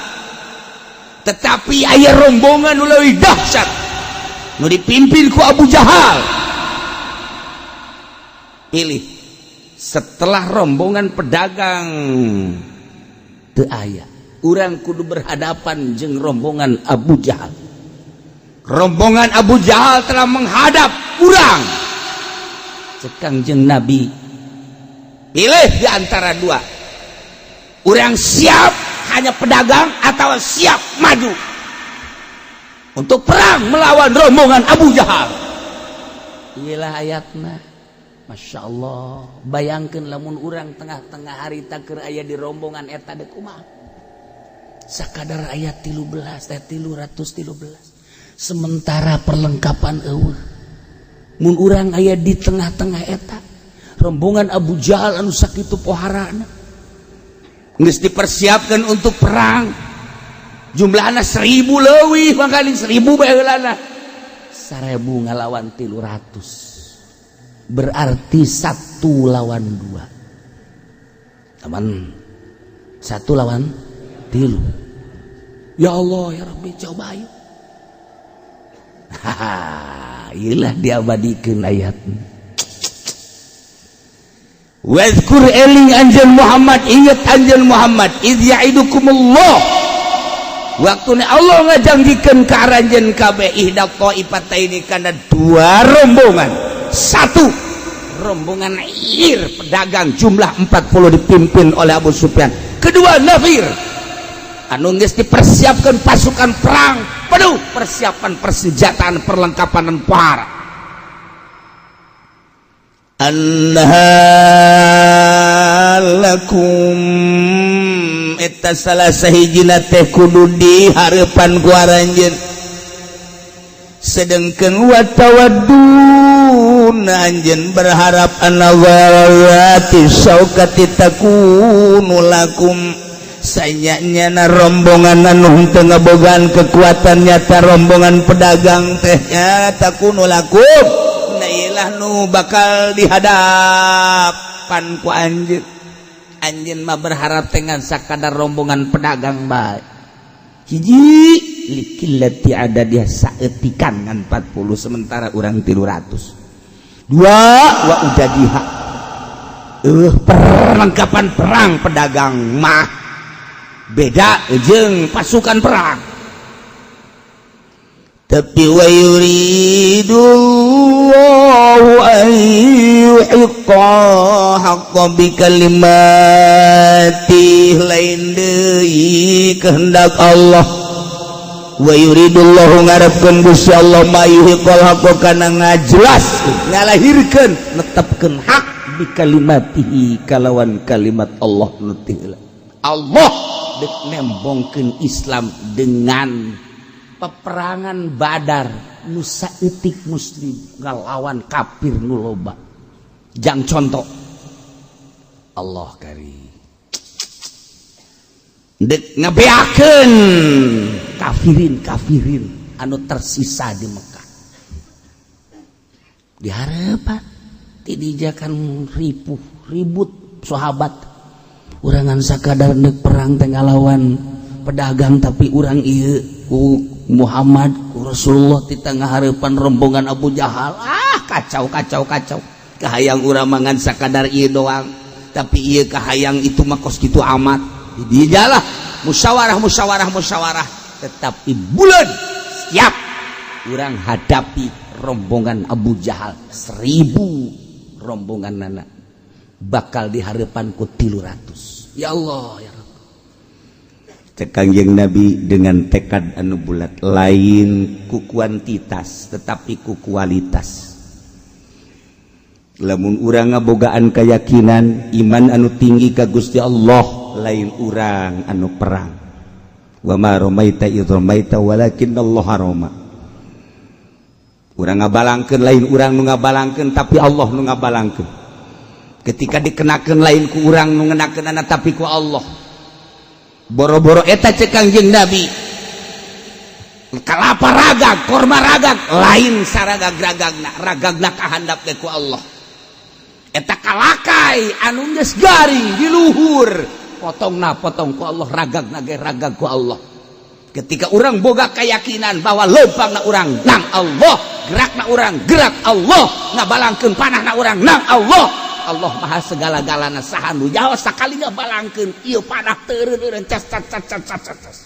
tetapi aya rombongan nu leuwih dahsyat nu dipimpin ku Abu Jahal. Pilih, setelah rombongan pedagang teu aya, urang kudu berhadapan jeung rombongan Abu Jahal. Rombongan Abu Jahal telah menghadap urang. Cek Kangjeng Nabi, pilih di antara dua, urang siap hanya pedagang atau siap maju untuk perang melawan rombongan Abu Jahal. Iyalah ayatna. Masya Allah, bayangkan lamun urang tengah-tengah harita keur aya di rombongan eta deuk kumaha. Sakadar ayat 13 teh 313. Sementara perlengkapan eueuh. Mun urang aya di tengah-tengah eta rombongan Abu Jahal anu sakitu poharana, geus dipersiapkan untuk perang, jumlahna 1000 leuwih, mangkali 1000 bae heulana, 1000 ngalawan 300, berarti 1 lawan 2, teman, 1 lawan 3. Ya Allah ya Rabbi, coba ayo. Haha, iyalah diabadikan ayat. Wadhkur, eling anjeun Muhammad, ingat anjeun Muhammad, idz ya'idukumullah, waktu Allah ngajanjikeun ka aranjeun kabeh, ihda taifataini, kana dua rombongan. Satu rombongan ir pedagang jumlah 40 dipimpin oleh Abu Sufyan, kedua nafir anu geus dipersiapkan pasukan perang penuh persiapan persenjataan perlengkapan dan pohara. Anha lakum, eta salah sahijina teh kudu dihareupan ku aranjeun, sedengkeun wa tawaddun, anjeun berharap, anna dzati syaukati takunu lakum, sanyanya rombongan anu henteu ngabogaan kekuatan nyata, rombongan pedagang teh nya, takunu lakum, nah nu bakal dihadapan ku anjeun. Anjeun mah berharap dengan sakadar rombongan pedagang bae. Hiji, liqillati ada dia saeutikan ngan 40, sementara urang 300. Dua, wa udadiha, perlengkapan perang pedagang mah beda jeung pasukan perang. Tapi wa yuridullahu an yuhiqqa haqqa bi kalimati, lain deui kehendak Allah. Wa yuridullahu, ngarepkeun Gusti Allah, ma yuhiqqal haqqa, kana ngajelas ngalahirkeun netepkeun hak, bi kalimatihi, kalawan kalimat Allah nu Allah dek nembongkeun Islam dengan peperangan Badar nu saeutik muslim ngalawan kafir nu loba. Jang contoh Allah kari dek ngebeakeun kafirin kafirin anu tersisa di Mekah di harapan. Tidijakan ripuh ribut sahabat urangan sakadar nek perang teh ngalawan pedagang, tapi urang ieu ku Muhammad ku Rasulullah di tengah hareupan rombongan Abu Jahal. Ah, kacau kacau kacau. Kahayang urang mangan sakadar ieu doang, tapi ieu kahayang itu mah kos kitu amat. Didijalah musyawarah musyawarah musyawarah, tetapi bulan siap urang hadapi rombongan Abu Jahal. 1000 rombongan nana bakal dihareupan ku 300. Ya Allah, ya Rabb. Cek Kangjeng Nabi, dengan tekad anu bulat, lain ku kuantitas tetapi ku kualitas. Lamun urang ngabogaan keyakinan iman anu tinggi ka Gusti Allah, lain urang anu perang. Wa ma ramaita idz ramaita walakinnallaha rama. Urang ngabalangkeun, lain urang nu ngabalangkeun, tapi Allah nu ngabalangkeun. Ketika dikenakeun, lain ku urang nu ngenakeunana, tapi ku Allah. Boro-boro eta, cek Kangjeng Nabi, kalapa ragag, korma ragag, lain saragag ragagna, ragagna kahandap ge ku Allah. Eta kalakai anu geus garing di luhur, potongna potong ku Allah, ragagna ge ragag ku Allah. Ketika urang boga keyakinan bahwa lempangna urang nang Allah, gerakna urang gerak Allah, ngabalangkeun panahna urang nang Allah, Allah maha segala-galana. Saha nu jauh sakali ngabalangkeun ieu panah teureun cas cas cas cas cas cas.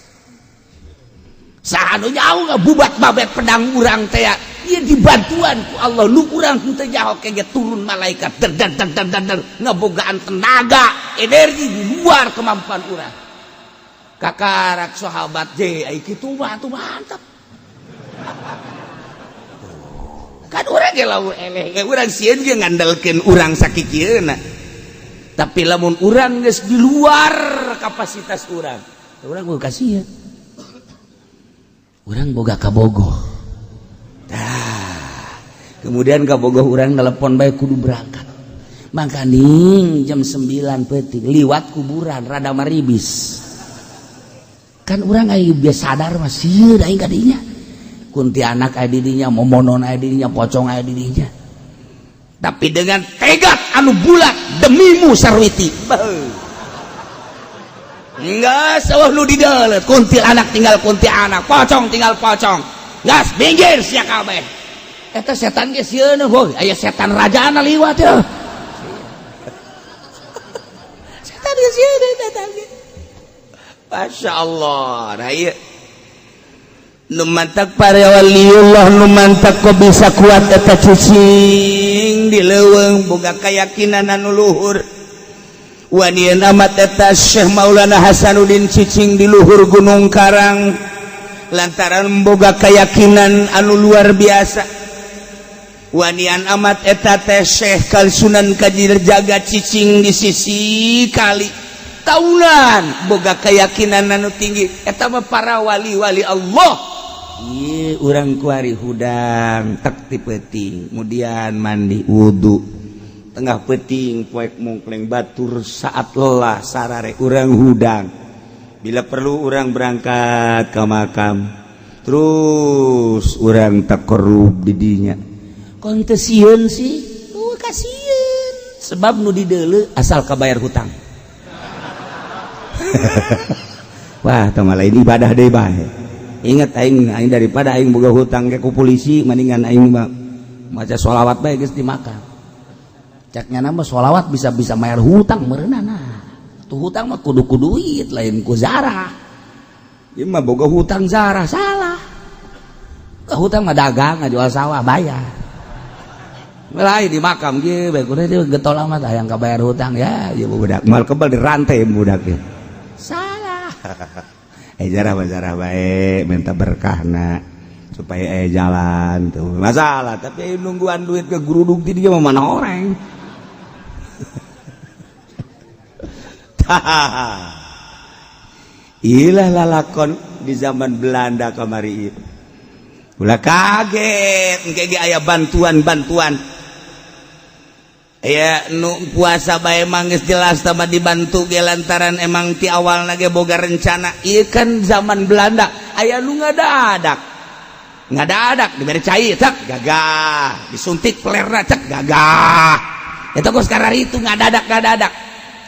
Saha nu jauh ngabubat babet pedang urang teh, ieu dibantuan ku Allah. Nu urang teu jauh kege turun malaikat der der der der der, ngabogaan tenaga energi di luar kemampuan urang. Kakarak sahabat je ai kitu mah atuh mantap kan. Urang ge lamun eleh ge urang sieun ge ngandelkeun urang sakikieuna, tapi lamun urang geus di luar kapasitas urang, urang boga kasieun, urang boga kabogoh. Tah, kemudian kabogoh urang telepon bae kudu berangkat. Makaning jam 9 peuting liwat kuburan rada maribis kan. Urang aya biasa sadar mah sieun aing ka dinya, kuntianak aya di dinya, momonon aya di dinya, pocong aya di dinya, tapi dengan tekad anu bulat, demimu Sarwiti. Enggak sawah nu di dalet, kuntilanak tinggal kuntilanak, pocong tinggal pocong, gas minggir sia kabeh. Eta setan ge sieun, boy, aya setan rajana liwat ya. Setan ge sieun eta ge. Masya Allah. Nah, iya nu mantak para waliullah, nu mantak kok bisa kuat eta cicing di leuweung, boga keyakinan anu luhur. Wanian amat eta Syekh Maulana Hasanuddin cicing di luhur Gunung Karang lantaran boga keyakinan anu luar biasa. Wanian amat eta teh Syekh Kalsunan Kajir jaga cicing di sisi kali tahunan, boga keyakinan anu tinggi. Eta mah para wali-wali Allah. Ieu urang kuari hudang tek ti peuting, kemudian mandi wudhu tengah peuting, poek mungkleng batur saat lelah sarare urang hudang. Bila perlu urang berangkat ke makam, terus urang takorub di dinya. Kon teu sieun sih? Oh, kasieun, sebab nu dideuleu asal kabayar hutang. Wah, teu lain ibadah deui bae. Ingat aing, aing daripada aing boga hutang ke ku polisi, mendingan aing mah maca sholawat bae geus dimakan. Caknya nama sholawat bisa bisa bayar hutang meureunana. Tuh hutang mah kudu ku duit, lain ku zarah. Ieu mah boga hutang zarah salah. Hutang mah dagang, ngajual sawah bayar. Lain di makam ge bae kudu itu getol amat hayang kabayar hutang ya, ieu budak mal kebal dirantai budak ya. Salah. Jarah jarah bae minta berkahna supaya jalan tuh masalah, tapi nungguan duit ke geruduk ti dia mah mana orang. Ilah lalakon di zaman Belanda kamari ieu. Ulah kaget engke ge aya bantuan-bantuan. Aya nu puasa bae emang geus jelas tama dibantu ge lantaran emang ti awalna ge boga rencana. Ieu kan zaman Belanda aya nu ngadadak. Ngadadak diberi cai cek gagah, disuntik pelerna cek gagah. Eta kos kararitu ngadadak ngadadak.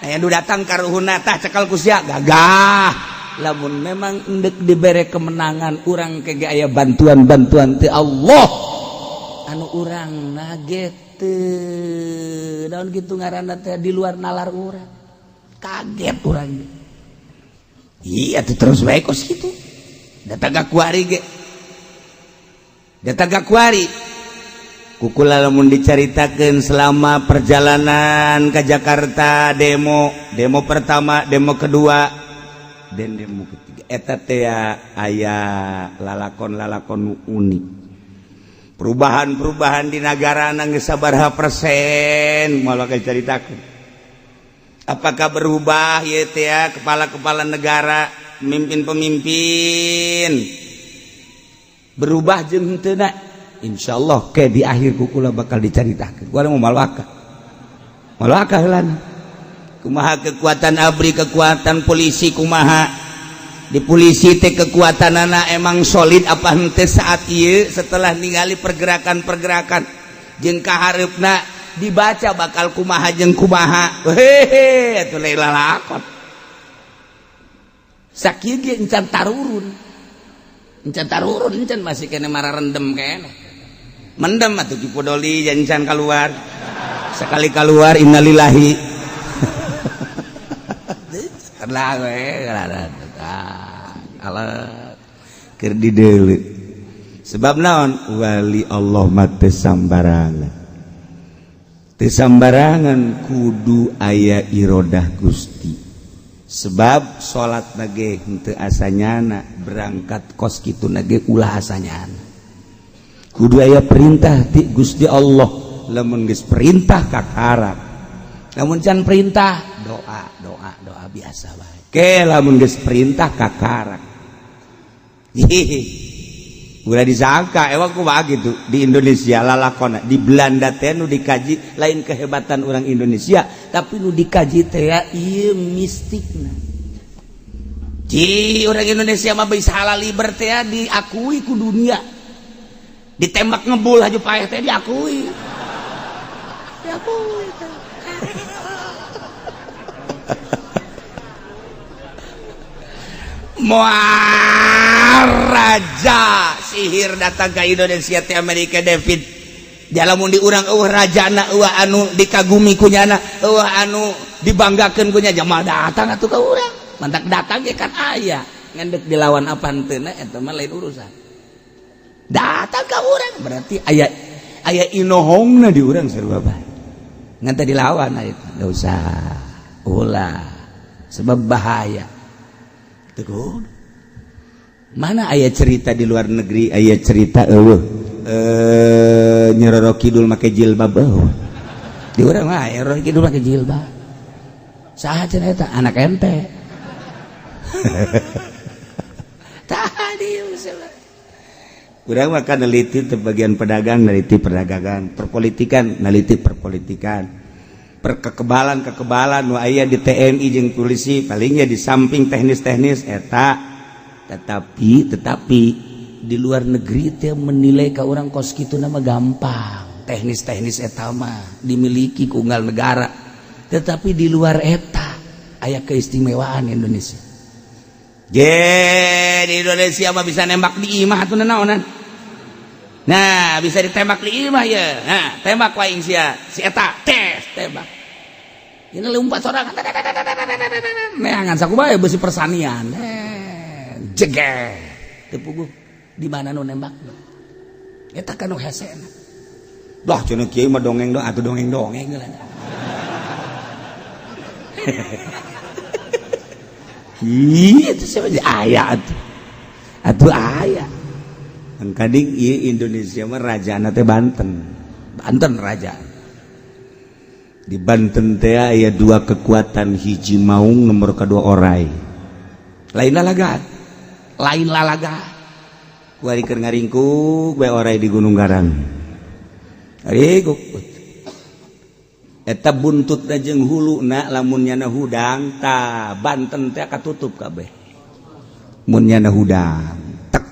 Aya nu datang ka ruhuna tah cekal ku sia gagah. Lamun memang endek dibere kemenangan urang ke aya bantuan-bantuan ti Allah. Anu urang naget teu naon kitu ngaranna teh di luar nalar urang. Kaget urang. Iya tuh terus bae kos kitu. Datang ka kuari ge. Datang ka kuari. Kukula lamun dicaritakeun selama perjalanan ke Jakarta demo, demo pertama, demo kedua, dan demo ketiga. Eta teh aya lalakon-lalakon unik. Perubahan-perubahan di negara geus sabaraha persen moal bakal caritakeun. Apakah berubah ya teh kepala-kepala negara, pemimpin-pemimpin berubah jeung henteu? Insyaallah ke di akhir kukula bakal dicaritakeun. Gua mau malwaka. Malwaka heulana. Kumaha kekuatan ABRI, kekuatan polisi kumaha? Di polisi teh kekuatanana emang solid apa henteu saat ieu setelah ningali pergerakan-pergerakan jeung kahareupna dibaca bakal kumaha jeung kumaha. Hehe, atuh lain lalakon. Sakieu ge encan tarurun. Encan tarurun, encan masih kene mararendem kene. Mendem atuh Ki Podoli encan keluar. Sekali keluar innalillahi. Lah we alat keur dideuleu. Sebab naon? Wali Allah mah teu sambarangan. Teu sambarangan kudu aya irodah Gusti. Sebab salat nage henteu asanyana, berangkat kos kitu nage ulah asanyana. Kudu aya perintah ti Gusti Allah. Lamun geus perintah kakarap. Lamun can perintah doa doa doa biasa bae. Ke lamun geus perintah kakarak. Hihi. Ulah disangka emang kumaha gitu di Indonesia lalakona, di Belanda teh nu dikaji lain kehebatan orang Indonesia, tapi nu dikaji teh ieu mistikna. Ci orang Indonesia mah bisa halal liber teh diakui ku dunia. Ditembak ngebul aja paeh teh diakui. Diakui teh. Moal raja sihir datang ke Indonesia teh Amerika David. Lamun di urang eueuh rajana, eueuh anu dikagumi kunyana, eueuh anu dibanggakeun kunya, jamal datang atuh ka urang. Mantak datang ge kan aya. Ngan deuk dilawan apa henteu eta mah lain urusan. Datang ka urang berarti aya aya inohongna di urang sarua bae. Ngan teh dilawan aya enggak usah. Ulah sebab bahaya. Teguh. Mana aya cerita di luar negeri, aya cerita eueuh Nyi Roro Kidul make jilbab eueuh. Di urang mah aya Roro Kidul make jilbab. Saha cenah eta? Anak ente. Tadi urang mah kan neliti teh bagian pedagang, neliti perdagangan, perpolitikan, neliti perpolitikan. Perkekebalan-kekebalan nu aya di TNI jeung polisi palingnya di samping teknis-teknis eta. Tetapi di luar negeri teh menilai ka urang kos kitu nama gampang, teknis-teknis eta mah dimiliki ku unggal negara. Tetapi di luar eta aya keistimewaan Indonesia. Ge di Indonesia mah bisa nembak di imah atuh naonan. Nah, bisa ditembak di imah ya. Nah, tembak wae sia. Si eta tes tembak. Ini lompat sorangan. Neangan sakumaha besi persanian. Jeger. Teu puguh di mana nu nembak. Eta kan nu hesena. Dah cenah kieu mah dongeng dong atuh dongeng-dongeng lah. Ih, itu siapa aya atuh. Atuh aya. Kading ieu Indonesia mah rajana teh Banten. Banten raja. Di Banten teh aya dua kekuatan, hiji maung, nomor kedua orai. Lain lalaga. Lain lalaga. Kuari keur ngaringkuk bae orai di Gunung Garang. Ngaringkuk. Eta buntutna jeung huluna lamun nyana hudang ta Banten teh katutup kabeh. Mun nyana hudang tek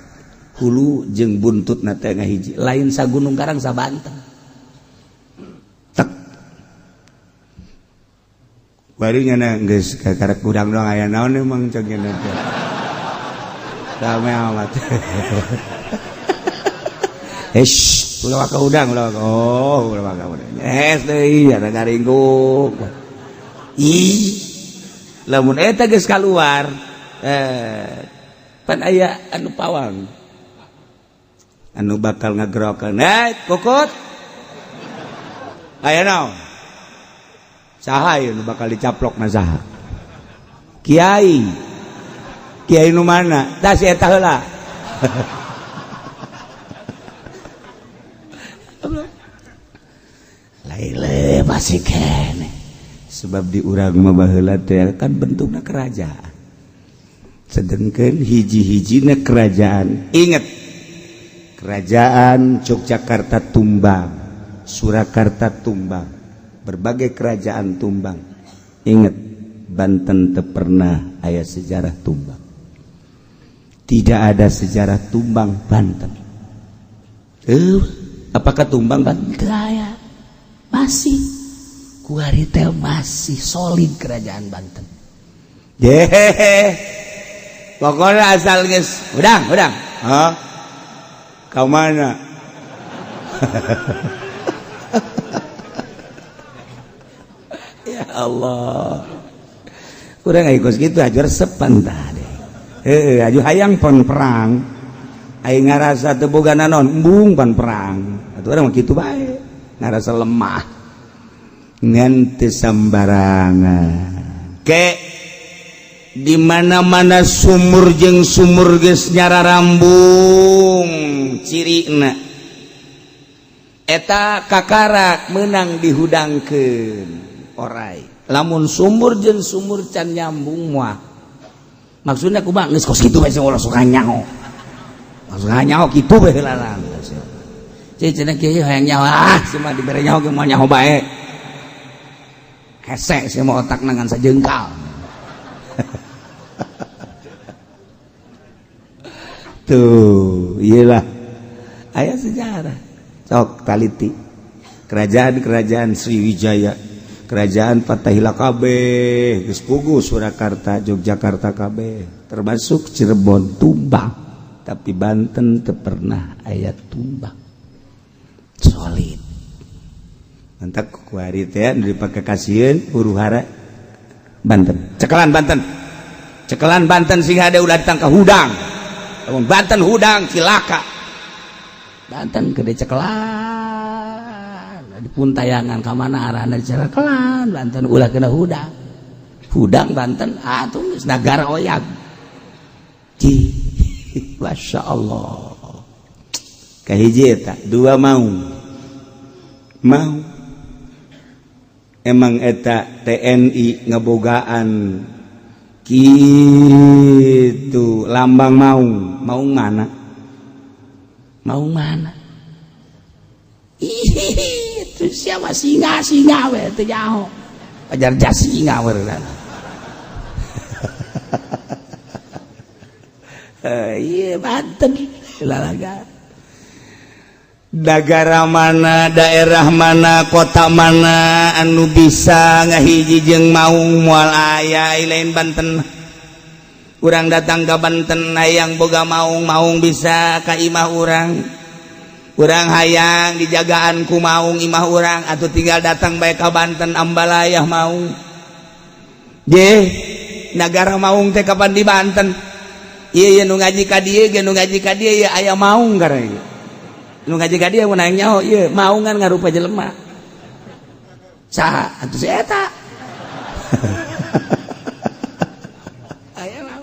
Hulu jeung buntutna teh ngahiji, lain sa Gunung Karang sa Banten. Tek. Bari nyana geus kakarek gudang doang aya naon emang cek nya teh. Rame amat. Eish, ulah ka udang, ulah ka. Oh, ulah ka udang. Es deui ada garingkuk. Ih. Lamun eta geus kaluar, pan aya anu pawang. Anu bakal ngagerokeun. Eh, Kukut. Aya naon? Saha ieu nu bakal dicaplok na saha? Kiai. Kiai nu mana? Tah si eta heula. Laile masih kene. Sebab di urang mah baheula teh kan bentukna kerajaan. Sedengkeun hiji-hijina kerajaan. Ingat, kerajaan Yogyakarta tumbang, Surakarta tumbang, berbagai kerajaan tumbang. Ingat, Banten teu pernah aya sejarah tumbang. Tidak ada sejarah tumbang Banten. Apakah tumbang Banten? Teu aya. Masih kuari teh masih solid kerajaan Banten. Jehehe. Pokoknya asal geus udang, udang. Hah? Ka mana? Ya Allah. Urang aya kos kitu aju resep tah deh. Heueuh, aju hayang pon perang. Aing ngarasa teu boga naon, embung pan perang. Atuh urang mah kitu bae. Ngarasa lemah. Ngan teu sambarangan. Ke di mana-mana sumur jeung sumur geus nyararambung cirina. Eta kakarak meunang dihudangkeun orai. Lamun sumur jeung sumur can nyambung mah. Maksudna kumaha geus kos kitu bae ulah suka nyaho. Suka nyaho kitu bae heula lah. Ceu cenah kieu hayang nyaho, ah sia dibere nyaho ge moal nyaho bae. Hese sia mah otakna ngan sajengkal. Tuh, iyalah. Aya sejarah. Sok taliti. Kerajaan-kerajaan Sriwijaya, kerajaan Fatahila kabeh, geus puguh Surakarta, Yogyakarta kabeh, termasuk Cirebon tumbang. Tapi Banten teu pernah aya tumbang. Solid. Mantap kuari teh nu dipake kasieun huru hara Banten. Cekelan Banten. Cekelan Banten sing hade ulah ditangka hudang. Lamun Banten hudang cilaka. Banten gede cekelan. Dipuntayangan ka mana arahna dicekelan Banten ulah kena hudang. Hudang Banten atuh geus nagara oyag. Ci, Masya Allah. Kahiji eta, dua mau. Mau. Emang eta TNI ngebogaan kitu lambang maung. Maung mana? Maung mana? Ih, itu siapa singa-singa we teu nyaho. Ajar jasinga we. Iya Banten lalaga. Negara mana, daerah mana, kota mana anu bisa ngahiji jeung maung moal aya lain Banten. Urang datang ka Banten hayang boga maung, maung bisa ka imah urang. Urang hayang dijagaan ku maung imah urang atuh tinggal datang bae ka Banten ambalayah maung. Je, nagara maung teh kapan di Banten? Ieu ye nu ngaji ka dieu ge nu ngaji ka dieu ye aya maung karena. Nu ngaji ka dieu mun hayang nyaho ieu maungan ngarupa jelema. Saha atuh si eta? Aya mau.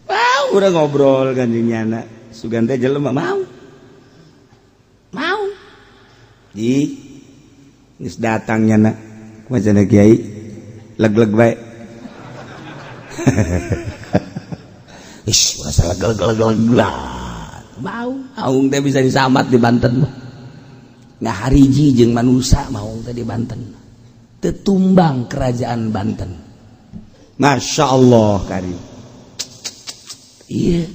Mau urang ngobrol kan jeung nyana. Sugan teh jelema mau. Mau. Di geus datang nyana. Kumaha cenah kiai? Leg-leg bae. Ish, rasa leg-leg-leg. Mau, maung teh bisa disamat di Banten mah. Ngahariji jeung manusa maung teh di Banten. Tetumbang kerajaan Banten. Masya Allah karim. Iya,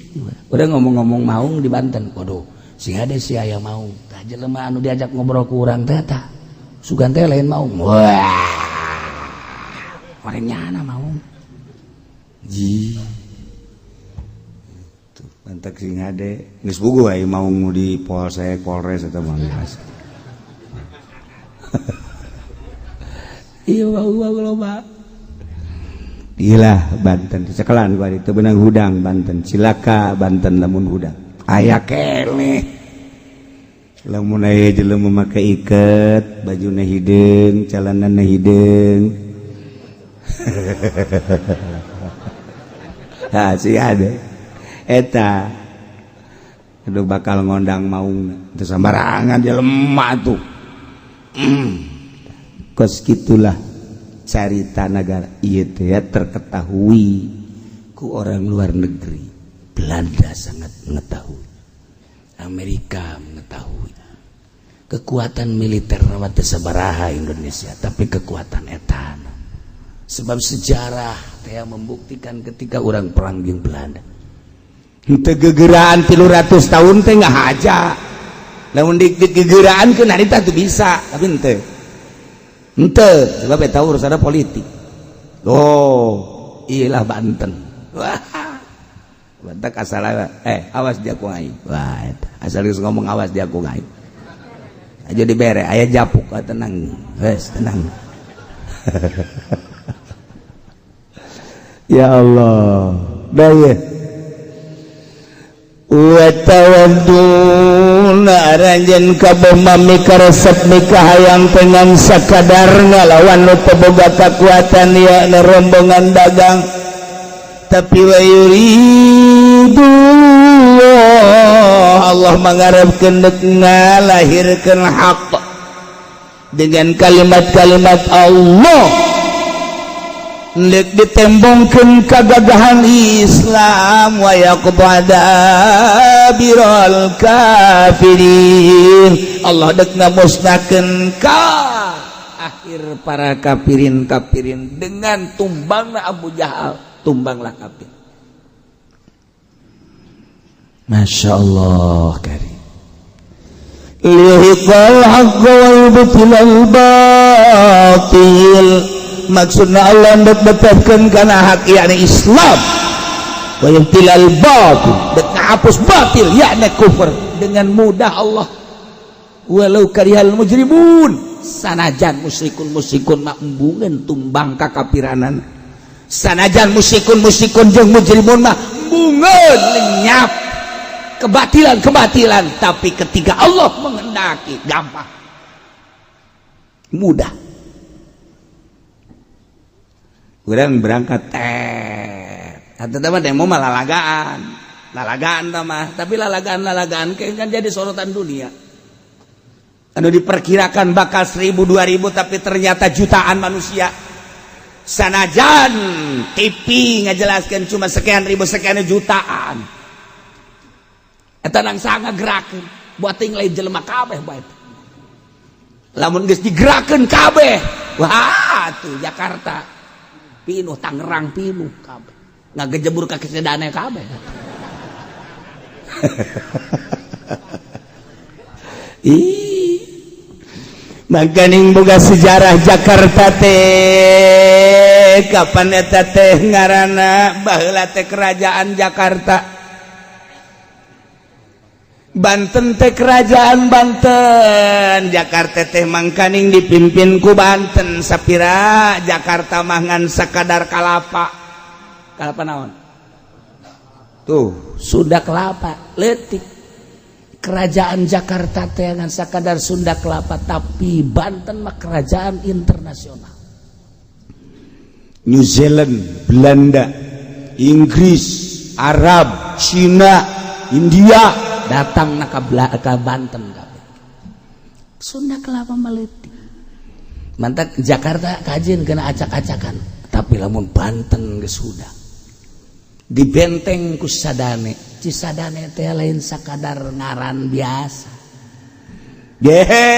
udah ngomong-ngomong maung di Banten. Waduh, sing ada si aya maung. Tah, jelema anu diajak ngobrol ku urang teh, tah sugan teh lain maung. Wah, orang nyana maung. Ji. Tuh, mantak sing hade. Geus bugu aya maung di Polsek, Polres eta mah biasa. Iya, maung loba. Gila Banten, sekelan gua itu benang hudang Banten, cilaka Banten lamun hudang. Aya keneh. Lamun aya jelema make iket, bajuna hideung, celanana hideung. Ha, si ada. Eta. Aduh, bakal ngondang maung teu sambarangan jelema tuh. Kos kitulah carita negara ieu teh terketahui ku orang luar negeri. Belanda sangat mengetahui, Amerika mengetahui kekuatan militer mah teu sabaraha Indonesia, tapi kekuatan etana. Sebab sejarah teh membuktikan ketika orang perang jeung Belanda henteu gegeraan 300 tahun teh ngahaja. Lamun digegeraan ke harita tuh bisa, tapi henteu. Henteu, sebab eta urusanna politik. Oh, iyalah Banten. Wah. Banten asal awas dia ku aing. Wah, eta. Asal geus ngomong awas dia ku aing. Aja dibere aya japuk, tenang. Wes, tenang. Ya Allah. Daya. Wa tawadduna aranjeun kabeh mami karesep mikahayang dengan sakadar ngalawan nu teu boga kakuatan ya rombongan dagang, tapi wa yuridu Allah mangarepkeun deuk ngalahirkeun hak dengan kalimat-kalimat Allah ndek ditembongkeun kagagahan Islam wa yaqbada biral kafirin. Allah dek ngamusnahkeun ka akhir para kafirin-kafirin dengan tumbangna Abu Jahal, tumbanglah kafir. Masya Allah karim. Liyuhiqqal haqqa wa yubtilal batil. Maksudna Allah ndek betepkeun kana hak yakni Islam, wa yubtilal batil, dek ngahapus batil yakni kufur dengan mudah Allah. Walau karihal mujrimun, sanajan musyrikun-musyrikun mah embungeun tumbang kakapiranan, sanajan musyrikun-musyrikun jeung mujrimun mah embungeun lenyap kebatilan-kebatilan, tapi ketika Allah menghendaki gampang, mudah. Urang berangkat teh atau mah demo mah lalagaan, lalagaan mah, tapi lalagaan-lalagaan kan jadi sorotan dunia. Anu diperkirakan bakal 1000 2000 tapi ternyata jutaan manusia. Sanajan TV ngajelaskan cuma sekian ribu sekian jutaan. Eta nang sangat gerakeun buat ting lain jelema kabeh bae. Lamun geus digerakeun kabeh, wah tuh Jakarta pinuh, Tangerang pinuh kabeh. Ngagejebur ka kesedane kabeh. Ih. Makaning boga sejarah Jakarta teh kapan eta teh ngaranna baheula teh kerajaan Jakarta. Banten teh kerajaan Banten, Jakarta teh mangkaning dipimpin ku Banten. Sapira Jakarta mah ngan sakadar kalapa. Kalapa naon? Tuh, Sunda kelapa leutik. Kerajaan Jakarta teh ngan sakadar Sunda kelapa, tapi Banten mah kerajaan internasional. New Zealand, Belanda, Inggris, Arab, Cina, India datang na ka Banten kabeh. Sunda kelapa meletik. Mantak Jakarta kajin kena acak-acakan, tapi lamun Banten geus sudah dibenteng ku Sadane. Cisadane teh lain sakadar ngaran biasa. Gehe,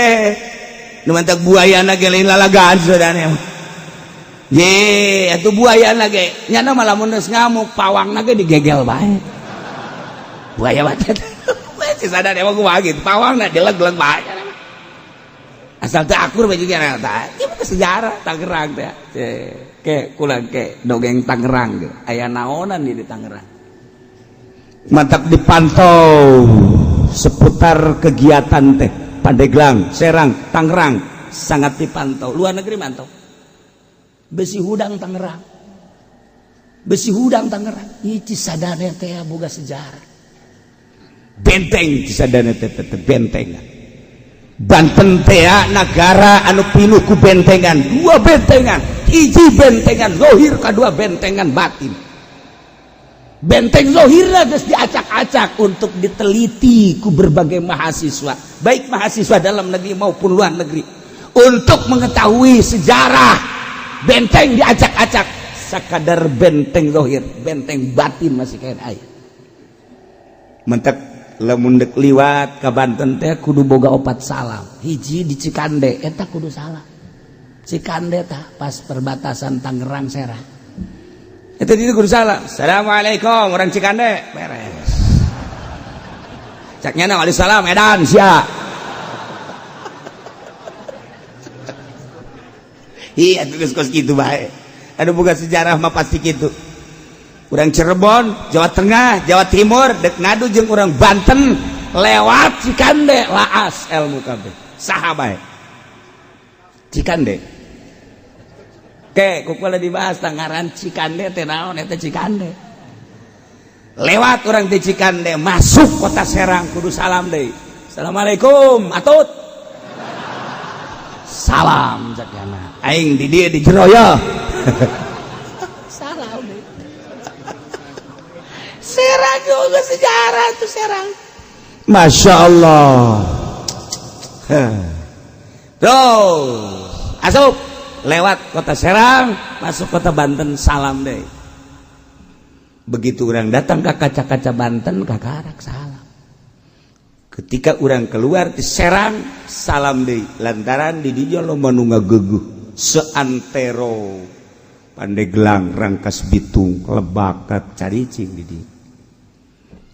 nu mantak buayana ge lain lalagaan Sadane. Ye, atuh buayana ge nyana mah lamun geus ngamuk pawangna ge digegel bae. Buaya mah Cisadane emang kumaha gitu pawangna dileg-leg bae asal teu akur bae juga tah ieu mah sejarah Tangerang teh ke kulang ke dongeng Tangerang gitu aya naonan di Tangerang mantap dipantau seputar kegiatan teh Pandeglang, Serang, Tangerang sangat dipantau luar negeri mantau besi hudang Tangerang besi hudang Tangerang ieu Cisadane teh boga sejarah benteng Cisadane teh bentengan Banten teh nagara anu pinuh ku bentengan dua bentengan hiji bentengan zohir kadua bentengan batin benteng zohirna geus diacak-acak untuk diteliti ku berbagai mahasiswa baik mahasiswa dalam negeri maupun luar negeri untuk mengetahui sejarah benteng diacak-acak sakadar benteng zohir benteng batin masih kayak aya mentek lamun dek liwat ka Banten teh kudu boga opat salam hiji di Cikande eta kudu salam Cikande tah pas perbatasan Tangerang Serang itu itu kudu salam assalamualaikum orang Cikande beres caknya na waalaikumsalam edan sia iya geus kos kitu bae anu boga sejarah mah pasti kitu urang Cirebon, Jawa Tengah, Jawa Timur dek ngadu jeung urang Banten lewat Cikande laas ilmu kabeh saha bae Cikande ke kukula dibahas tangaran Cikande teh naon eta Cikande lewat urang di Cikande masuk kota Serang kudu salam deui assalamualaikum atut salam cakana aing di dieu di jero ya salam deui Serang juga sejarah tuh Serang Masya Allah terus asup lewat kota Serang masuk kota Banten salam deh begitu orang datang ke kaca-kaca Banten kakarak salam ketika orang keluar di Serang salam deh lantaran di dinya loba nu ngageugeuh seantero Pandeglang Rangkas Bitung Lebakat caricing di dieu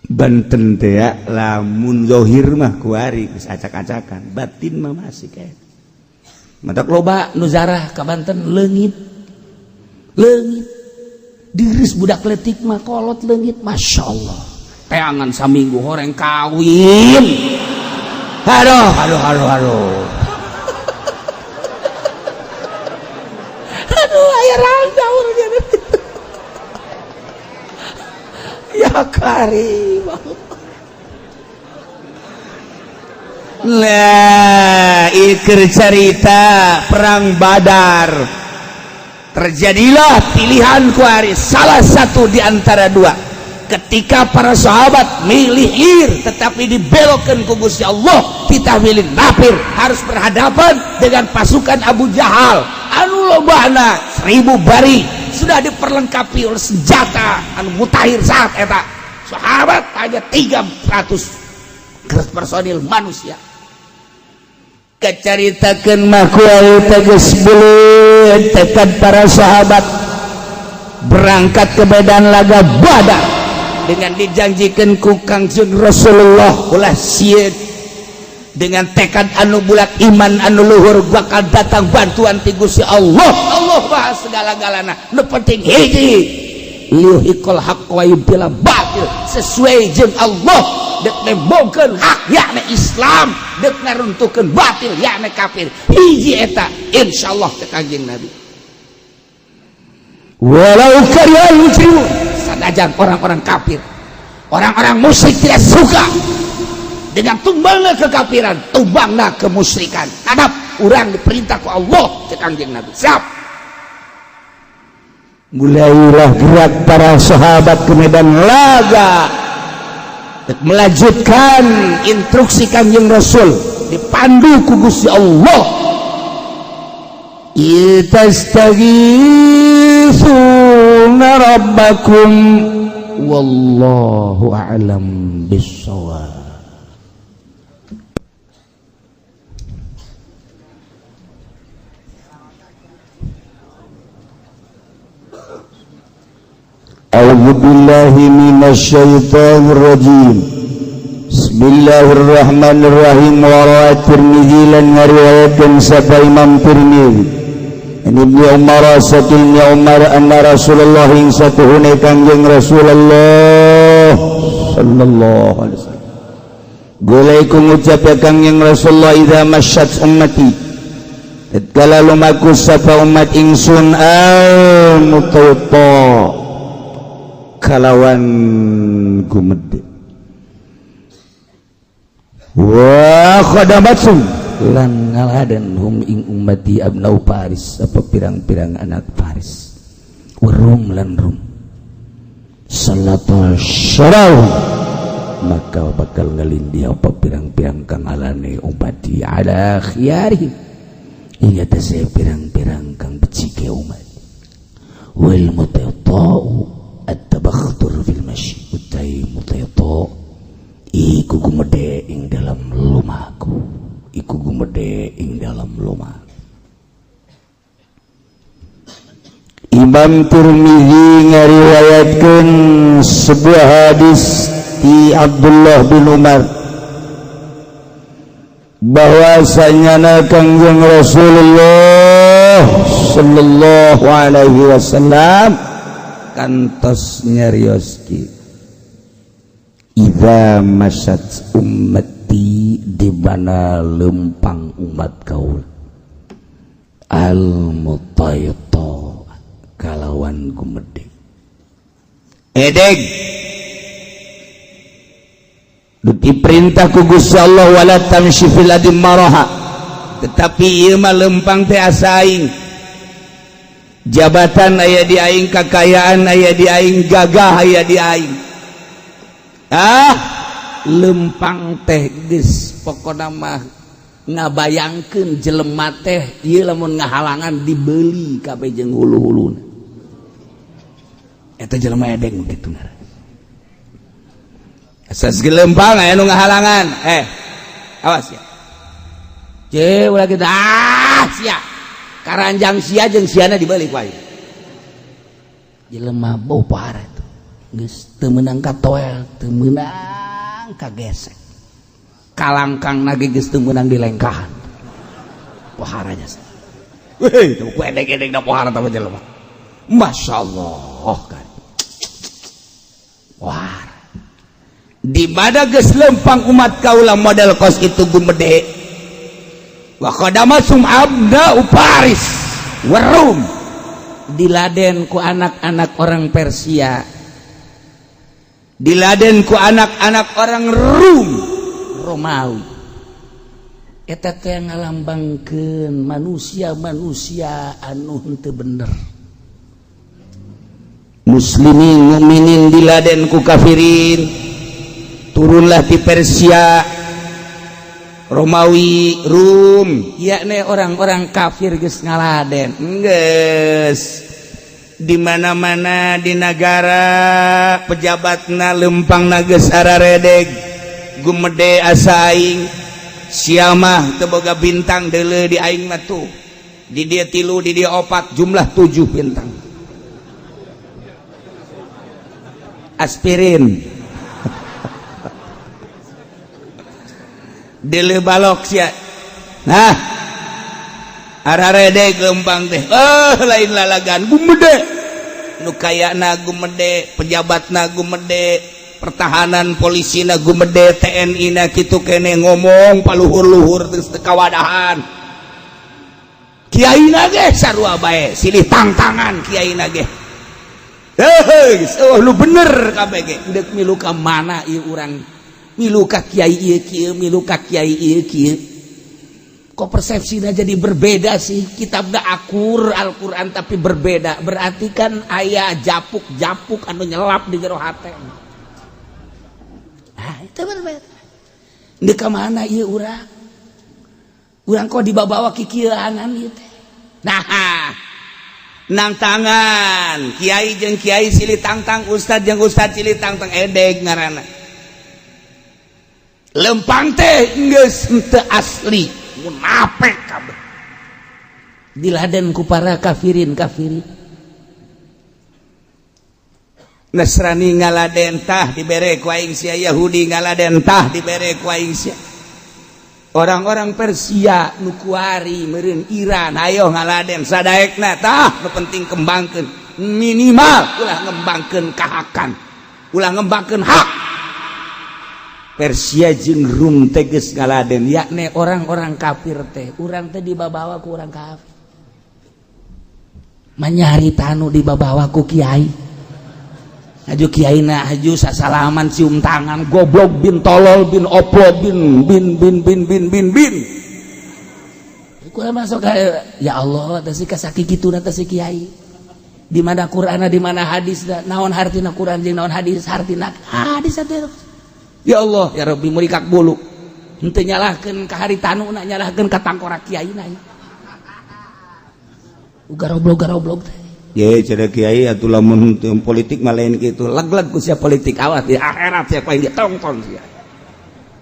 Banten teh lamun zohir mah kuari geus acak-acakan batin mah masih kayak matak loba nu zarah ka Banten leungit leungit diris budak letik mah kolot leungit Masya Allah teangan saminggu horeng kawin aduh aduh aduh aduh aduh aya rangda urang ya karim lah iker cerita perang Badar terjadilah pilihan kuari salah satu di antara dua ketika para sahabat milih ir tetapi dibelokkan ku Gusti Allah kita milih nafir harus berhadapan dengan pasukan Abu Jahal anu lobana 1000 bari sudah diperlengkapi oleh senjata anu mutakhir saat eta sahabat hanya 300 personil manusia kecaritakeun mah kuari teh geus beuleut tekad para sahabat berangkat ke medan laga Badar dengan dijanjikan ku Kangjeng Rasulullah ulah sieun dengan tekad anu bulat iman anu luhur bakal datang bantuan ti Gusti Allah Allah bahas segala-galana nu penting hiji liyuhiqqal haqq wa yubtilal batil sesuai jeung Allah dek nembongkeun hak yakni Islam dek ngaruntuhkeun batil yakni kafir hiji eta insyaallah teh Kangjeng Nabi walau karihal musyrikun sanajan orang-orang kafir orang-orang musyrik tidak suka dengan tumbangna kekafiran tumbangna kemusyrikan hadap urang diperintah ku Allah cek Kangjeng Nabi siap mulailah gerak para sahabat ke medan laga melanjutkan instruksi Kangjeng Rasul dipandu ku Gusti Allah istaghithuna rabbakum wallahu a'lam bissawab. A'udzu billahi minasyaitonir rajim. Bismillahirrahmanirrahim. Wa rawa Tirmizi lan ngariwayatkeun sapa Imam Tirmizi an Ibnu Umar saking Umar anna Rasulullah ing satuhune Kangjeng Rasulullah sallallahu alaihi wasallam golaiku ngucap ya Kangjeng Rasulullah idza masyat ummati tatkala lumaku sapa umat ingsun al mutawta kalawan gumede wa khadamatsum lan ngaladen hum ing ummati abnau Paris apa pirang-pirang anak Paris warum lan rum salata syarau maka bakal ngalindi apa pirang-pirang kang alane ummati ala khiyarihim ing atase pirang-pirang kang becike umat wal mutayta'u at-tabakhtur fil masyi utai mutayta' iku gumede ing dalam lumaku iku gumede ing dalam lumaku. Imam Tirmizi ngariwayatkeun sebuah hadis ti Abdullah bin Umar bahwasanya Kangjeng Rasulullah sallallahu alaihi wasallam kantos nyarioski idza masat ummati di mana lempang umat kaul al mutayta kalawan gumede edeg diperintah ku Gusti Allah wala tamshi fil ardi maraha, tetapi ieu mah lempang teh asa aing, jabatan aya di aing, kakayaan aya di aing, gagah aya di aing. Ah lempang teh geus pokona mah ngabayangkeun jelema teh ieu lamun ngahalangan dibeli kabeh jeung hulu-huluna eta jelema edeng kitu ngaran. Asas gelempang aya nu ngahalangan, awas ya ce ulah kitu ah sia karanjang sia jeung siana dibeli ku aing jelema bau parah tuh geus teu meunang ka toel teu meunang ka gesek kalangkang nage geus teu meunang dilengkahan poharanya weh teu ku edeg-edeg da pohara tah jelema masyaallah kan wah di mana geus lempang umat kaula model kos itu gumede wa khadamasum abna Paris warum diladen ku anak-anak orang Persia, diladen ku anak-anak orang Rum Romawi. Eta teh ngalambangkeun manusia-manusia anu henteu bener. Muslimin mukminin diladen ku kafirin, turunlah di Persia, Romawi, Rum, yakni orang-orang kafir geus ngaladen. Geus di mana-mana di negara pejabatna lempang geus araredeg gumede asa aing, siamah teu boga bintang deuleu di aing mah tuh. Di dia 3, di dia 4, jumlah 7 bintang. Aspirin. Deuleu balok sia. Nah, araredeg lempang teh. Oh, lain lalagan gumede. Nu kayana gumede, pejabatna gumede, pertahanan polisina gumede, TNI na kitu kene ngomong paluhur-luhur geus teu kawadahan. Kiaina ge sarua bae, silih tangtangan kiaina ge. Heuh, oh lu bener kabeh ge. Deuk milu ka mana ieu urang? Milu ka kiai ieu kieu, milu ka kiai ieu kieu. Kok persepsinya jadi berbeda sih? Kitabna akur Al-Qur'an tapi berbeda. Berarti kan aya japuk-japuk anu nyelap di jero hate. Nah, itu berbeda. Deuk ka mana ieu urang? Urang kok dibawa-bawa kikieuanan ieu teh. Nah, nang tangan kiai jeung kiai silih tangtang, ustad jeung ustad silih tangtang, edeg ngaranna. Lempang teh geus henteu asli, munafik kabeh. Diladen ku para kafirin kafirin. Nasrani ngaladen tah dibere ku aing sia, Yahudi ngaladen tah dibere ku aing sia. Orang-orang Persia nu kuari meureun Iran ayo ngaladen sadaekna tah, nu penting kembangkeun, minimal ulah ngembangkeun kahakan, ulah ngembangkeun hak. Persia jeung Rum teh geus ngaladen, yakni orang-orang kafir teh. Urang teh dibabawa ku orang kafir, manyari tanu dibabawa ku kiai. Haju kiai na haju sasalaman cium tangan, goblok bin tolol bin oplo bin bin bin bin bin bin bin. Kurang masuk kayak ya Allah teh si kasaki kitu na teh si kiai. Di mana Qur'ana, di mana hadis, naon hartina Qur'an jeung naon hadis, hartina hadis atuh. Ya Allah ya Rabbi, murikak bulu. Henteu nyalahkeun ka haritanu na, nyalahkeun ka tangkorak kiai na. Garoblog-garoblog teh. Ye cenah kiai atuh lamun teu politik mah lain kitu. Leg-leg ku sia politik, awas di akhirat sia ku aing ditongton sia.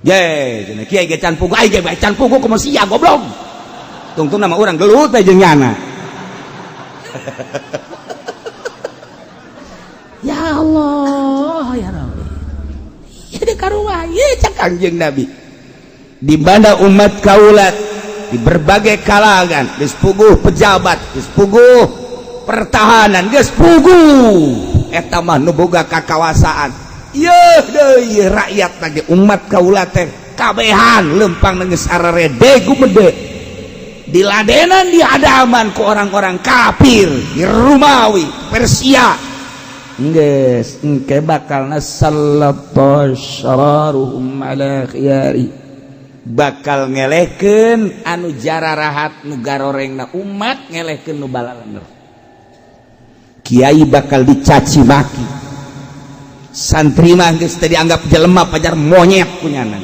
Ye cenah kiai ge can pugu, aing ge bae can pugu kumaha sia goblok. Tungtung nama urang gelut teh jeung nyana. Ya Allah ya Rabbi. Ya di karuah ye cak Kangjeng Nabi. Di mana umat kaulat di berbagai kalangan geus puguh pejabat, geus puguh pertahanan, geus puguh eta mah nu boga kakawasaan. Yeuh deui rakyat lagi umat kaula teh kabehan lempang geus ararede gumede diladenan di hadaman ku orang-orang kafir di Rumawi Persia. Geus engke bakalna sallallahu ala khiyari, bakal ngelehkeun anu jararahat nu garorengna umat, ngelehkeun nu balalenger. Kiai bakal dicaci maki, santri mah geus teu dianggap jelema, pajar monyet punyana.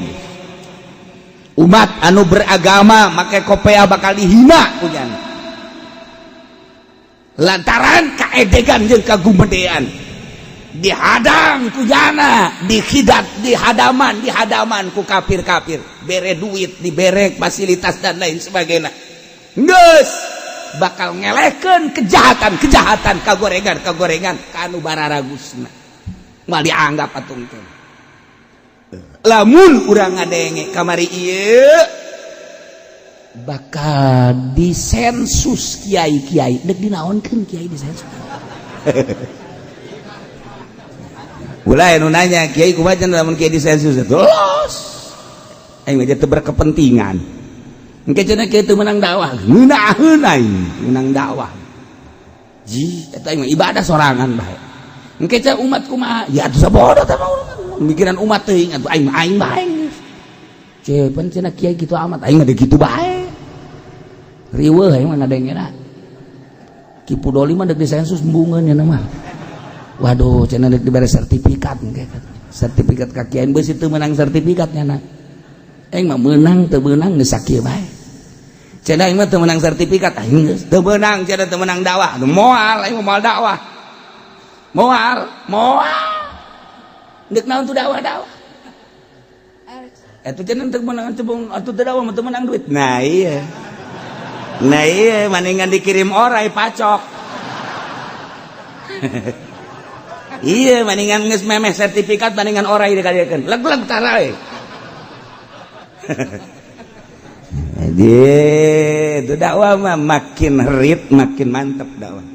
Umat anu beragama make kopea bakal dihina punyana lantaran kaedegan jeung kagumedean. Dihadang kujana, dihidat, dihadaman dihadaman ku kafir-kafir, bere duit, dibere fasilitas dan lain sebagainya. Geus bakal ngelehkeun kejahatan-kejahatan, kagorengan-kagorengan kanu bararagusna mal dianggap atung teh. Lamun urang ngadenge kamari ieu bakal disensus kiai-kiai, dek dinaonkeun kiai disensus? Ulah nu nanya kiai kumaha cenah lamun kiai disensus terus aing mah teu berkepentingan. Engke cenah kieu teu meunang dakwah, ngeunaheun aing meunang dakwah. Ji eta aing mah ibadah sorangan bae. Engke cenah umat kumaha? Ya atuh sabodo teh mah mikiran umat teuing atuh aing aing bae geus. Cepen cenah kiai kitu amat, aing mah kitu bae. Riweuh aing mah ngadengena. Ki Pudoli mah deuk disensus embungeun nya mah. Waduh cenah deuk dibere sertifikat engke. Sertifikat ka kiai beusi teu meunang sertifikat nya na. Aing mah meunang teu meunang geus sakieu bae. Cenah aing mah teu meunang sertifikat, aing geus teu meunang cenah teu meunang dakwah. Moal aing mah moal dakwah. Moal, moal. Deuk naon tuh dakwah-dakwah. Atuh cenah teu meunang atuh teu dakwah mah teu meunang duit. Nah iya. Nah iya maningan dikirim orai pacok. Iya maningan geus memeh sertifikat maningan orai dikadiekeun. Leg-leg tarae. Jadi itu dakwah mah makin herit makin mantep dakwah.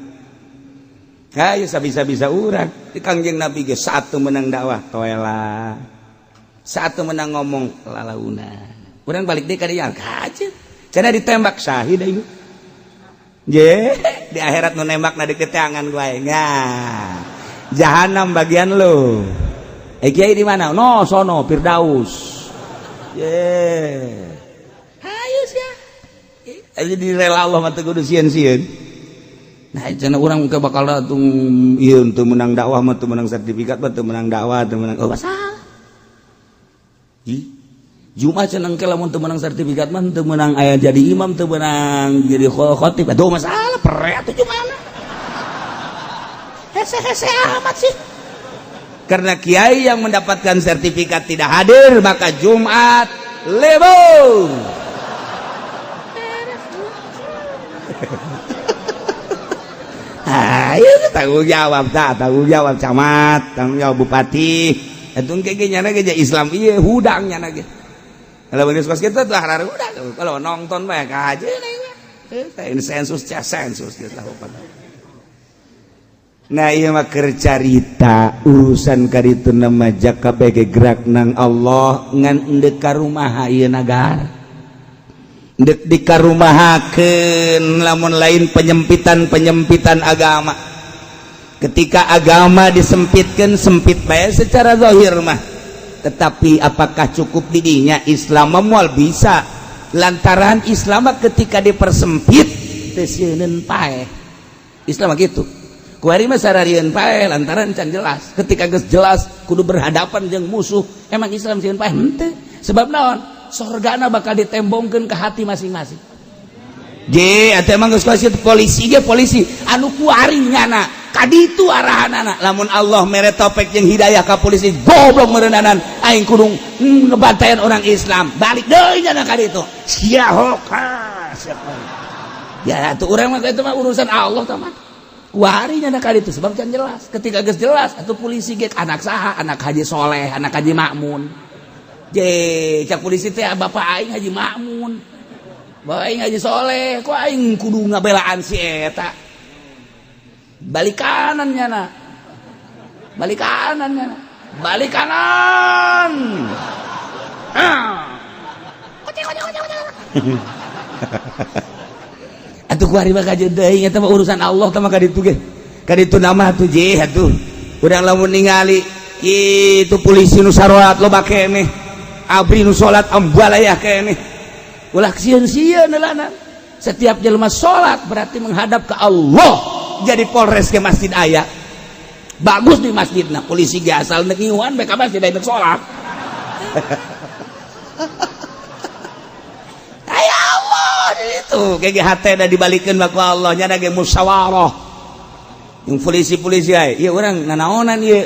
Hayu sabisa-bisa urang di Kangjeng Nabi ge satu menang dakwah toela. Satu menang ngomong lalauna. Urang balik deui ka dieu kaca. Cenah ditembak syahid aing. Je, di akhirat nu nembak na diketeangan ku aing. Nah, jahanam bagian lu. Eh kiai di mana? No, sono Firdaus. Ye. Hayu sia. Aja di rela Allah mah teu kudu sieun-sieun. Nah, cenah urang ke bakal atuh ieu teu meunang dakwah mah teu meunang sertifikat mah teu meunang dakwah teu meunang. Oh, masalah. Ih. Jumat cenah engke lamun teu meunang sertifikat mah teu meunang aya jadi imam, teu meunang jadi khatib. Aduh masalah pere atuh Jumat. Hese-hese amat sih. Karena kiai yang mendapatkan sertifikat tidak hadir, maka Jumat libur. Ayo tanggung jawab, tak tanggung jawab camat, tanggung jawab bupati. Itu kayak nyana ge Islam ieu hudang nyana ge. Kalau begitu kos kitu tuh harar hudang. Kalau nonton bae ka aja ini sensus sensus gitu. Nah, ieu mah keur carita urusan kaditu nama jaka bege gerak nang Allah ngan endek ka rumaha ieu nagara. Endek dikarumahakeun lamun lain penyempitan-penyempitan agama. Ketika agama disempitkan, sempit bae secara zahir mah. Tetapi apakah cukup didinya Islam moal bisa, lantaran Islam ketika dipersempit teu sieun paeh. Islam mah gitu. Kuari mah sararieun paeh lantaran can jelas. Ketika geus jelas kudu berhadapan jeung musuh, emang Islam sieun paeh? Henteu. Sebab naon? Sorgana bakal ditembongkeun ke hati masing-masing. Je, atuh emang geus polisi ge polisi anu kuari nyana kaditu arahanana. Lamun Allah mere topek jeung hidayah ka polisi, goblok meureunanan aing kudu ngebantayan orang Islam, balik deui nyana kaditu sia hoka ya. Atuh urang mah itu mah urusan Allah tah mah. Kuari nyana kaditu sebab can jelas. Ketika geus jelas atuh polisi ge anak saha? Anak Haji Soleh, anak Haji Makmun. Je, cak polisi teh, bapak aing Haji Makmun, bapak aing Haji Soleh, kok aing kudu ngabelaan si eta? Balik kanan nyana, balik kanan nyana, balik kanan. Ah. Kocek, kocek, kocek, kocek. Atuh kuari mah kajeun deui, eta mah urusan Allah tah mah kaditu ge. Kaditu nama atuh je atuh. Urang lamun ningali itu polisi nu sarolat loba keneh, abri nu salat ambalayah keneh, ulah sieun-sieun lana. Setiap jelema salat berarti menghadap ke Allah. Jadi Polres ke masjid aya bagus di masjid. Nah, polisi ge asal nek ngiuhan bae ka masjid nek salat. Ya Allah, itu kayak hati dah dibalikeun ku Allah nya ge musyawarah yang polisi-polisi ai ieu urang nanaonan ieu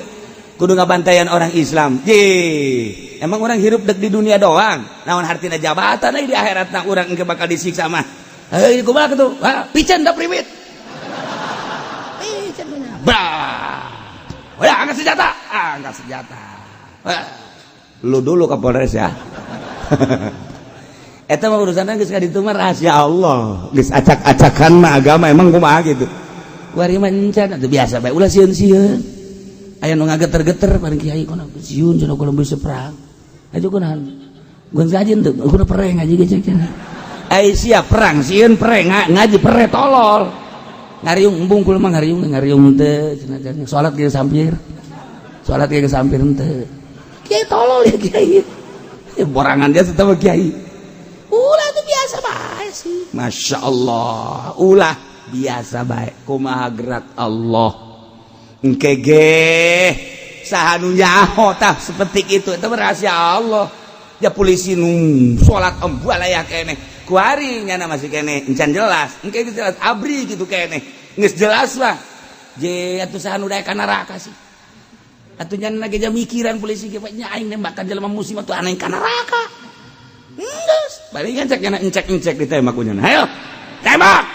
kudu ngabantayan orang Islam. Ye, emang orang hirup dek di dunia doang? Naon hartina jabatan di akhirat? Nah, urang engke bakal disiksa mah. Heuy, kumaha kitu? Ha, piceun da priwit. Piceun bah. Udah, angkat senjata, angkat senjata. Lu dulu ke Polres ya. Eta mah urusanna geus ka ditu mah rahasia Allah. Geus acak-acakan mah agama emang kumaha gitu. Kuari mah encan atuh biasa bae, ulah sieun-sieun. Aya nu ngageter-geter paling kiai kono sieun cenah kalau bisa perang. Aja kunaon? Gun ngaji teu, kudu perang ngaji ge cenah. Ai sia perang sieun perang ngaji pere tolol. Ngariung embung kula mah, ngariung ngariung teu cenah, salat ge sampir. Salat ge sampir teu. Kiai tolol ya kiai. Ya, borangan dia tetap kiai. Ulah tuh biasa bae sih. Masya Allah. Ulah biasa bae. Kumaha gerak Allah. Engke ge saha nu nyaho tah seperti itu. Itu rahasia Allah. Ya, polisi nu salat embalaya keneh. Kuari nyana masih keneh encan jelas. Engke geus jelas abri gitu keneh. Geus jelas lah. Je, atuh saha nu daek ka neraka sih? Atuh nyana ge mikiran polisi ge nya aing nembakan jelema muslim atuh aneh ka neraka. Geus, palingan cek nyana encek-encek ditembak ku nyana. Hayo, tembak.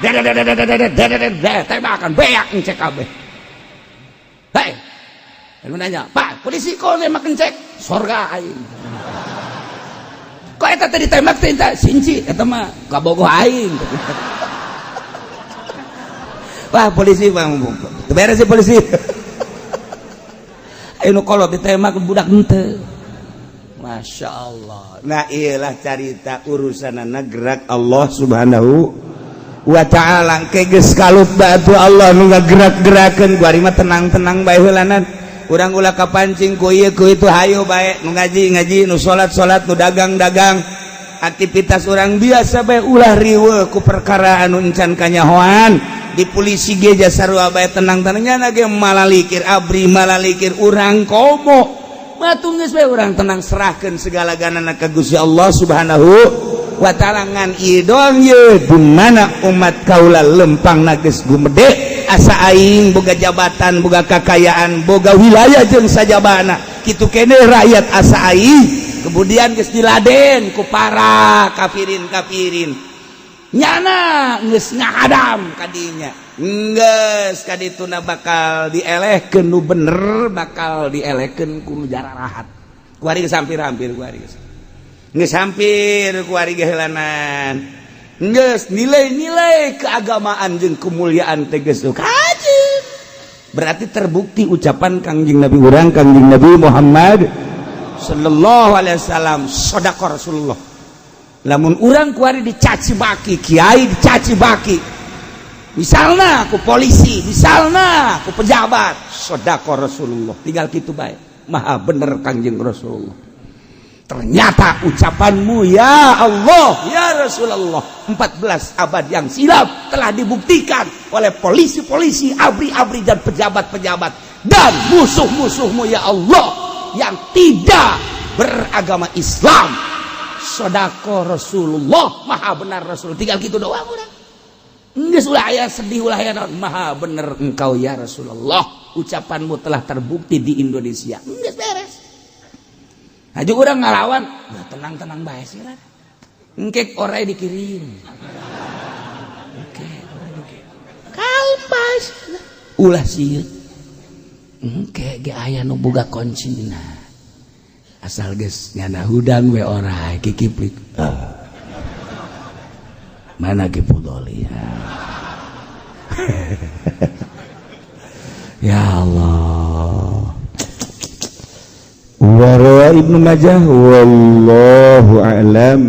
Tembakan beak encek kabeh. Hei, lalu nanya, "Pak, polisi kok nembak encek?" Sorga aing. Kok eta tadi ditembak teh sinci eta mah kabogoh aing. Wah, polisi bang, beres sih polisi. Ayo nu kolot ditembak, budak henteu. Masya Allah. Nah, iyalah carita urusan gerak Allah Subhanahu wa ta'ala. Ke geus kalut batu Allah nu ngagerak-gerakeun kuari mah tenang-tenang bae heulanan. Urang ulah kapancing ku ieu ku itu, hayu bae nu ngaji ngaji, nu salat salat, nu dagang dagang, aktivitas orang biasa bae, ulah riweuh ku perkara anu encan kanyahoan. Di polisi ge sarua bae, tenang-tenangnya ge malalikir abri, malalikir urang komo. Matu geus bae urang tenang, serahkeun segala ganana ka Gusti Allah Subhanahu wa ta'ala. Ngan ieu doang ye, di mana umat kaula lempang geus gumede asa aing boga jabatan, boga kakayaan, boga wilayah jeung sajabana kitu kene rakyat asa aing. Kemudian geus diladen ku para kafirin kafirin, nyana geus ngahadam kadinya. Geus kadituna bakal dielehkeun nu bener, bakal dielehkeun ku nu jararahat. Kuari geus hampir-hampir kuari geus. Geus hampir kuari ge heulanan. Geus nilai-nilai keagamaan jeung kemuliaan teh geus kajeun. Berarti terbukti ucapan Kangjeng Nabi urang, Kangjeng Nabi Muhammad sallallahu alaihi wasallam, sadaqa Rasulullah. Lamun urang kuari dicaci maki, kiai dicaci maki, misalnya aku polisi, misalnya aku pejabat, sodako Rasulullah, tinggal gitu baik, maha bener Kangjeng Rasulullah. Ternyata ucapanmu ya Allah ya Rasulullah 14 abad yang silam telah dibuktikan oleh polisi-polisi, abri-abri dan pejabat-pejabat dan musuh-musuhmu ya Allah yang tidak beragama Islam. Sodako Rasulullah, maha benar Rasul, tinggal gitu doang udah. Geus ulah aya sedih, ulah aya naon, maha bener engkau ya Rasulullah, ucapanmu telah terbukti di Indonesia. Geus beres. Hayu urang ngalawan, ya tenang-tenang bae sih lah. Engke orai dikirim. Engke orai dikirim. Kalem bae. Ulah sieun. Engke ge aya nu boga kuncina. Asal geus nyana hudang we orai kikiplik. Mana Ki Pudoli ya. Ya Allah. Warwa Ibnu Majah, wallahu a'lam.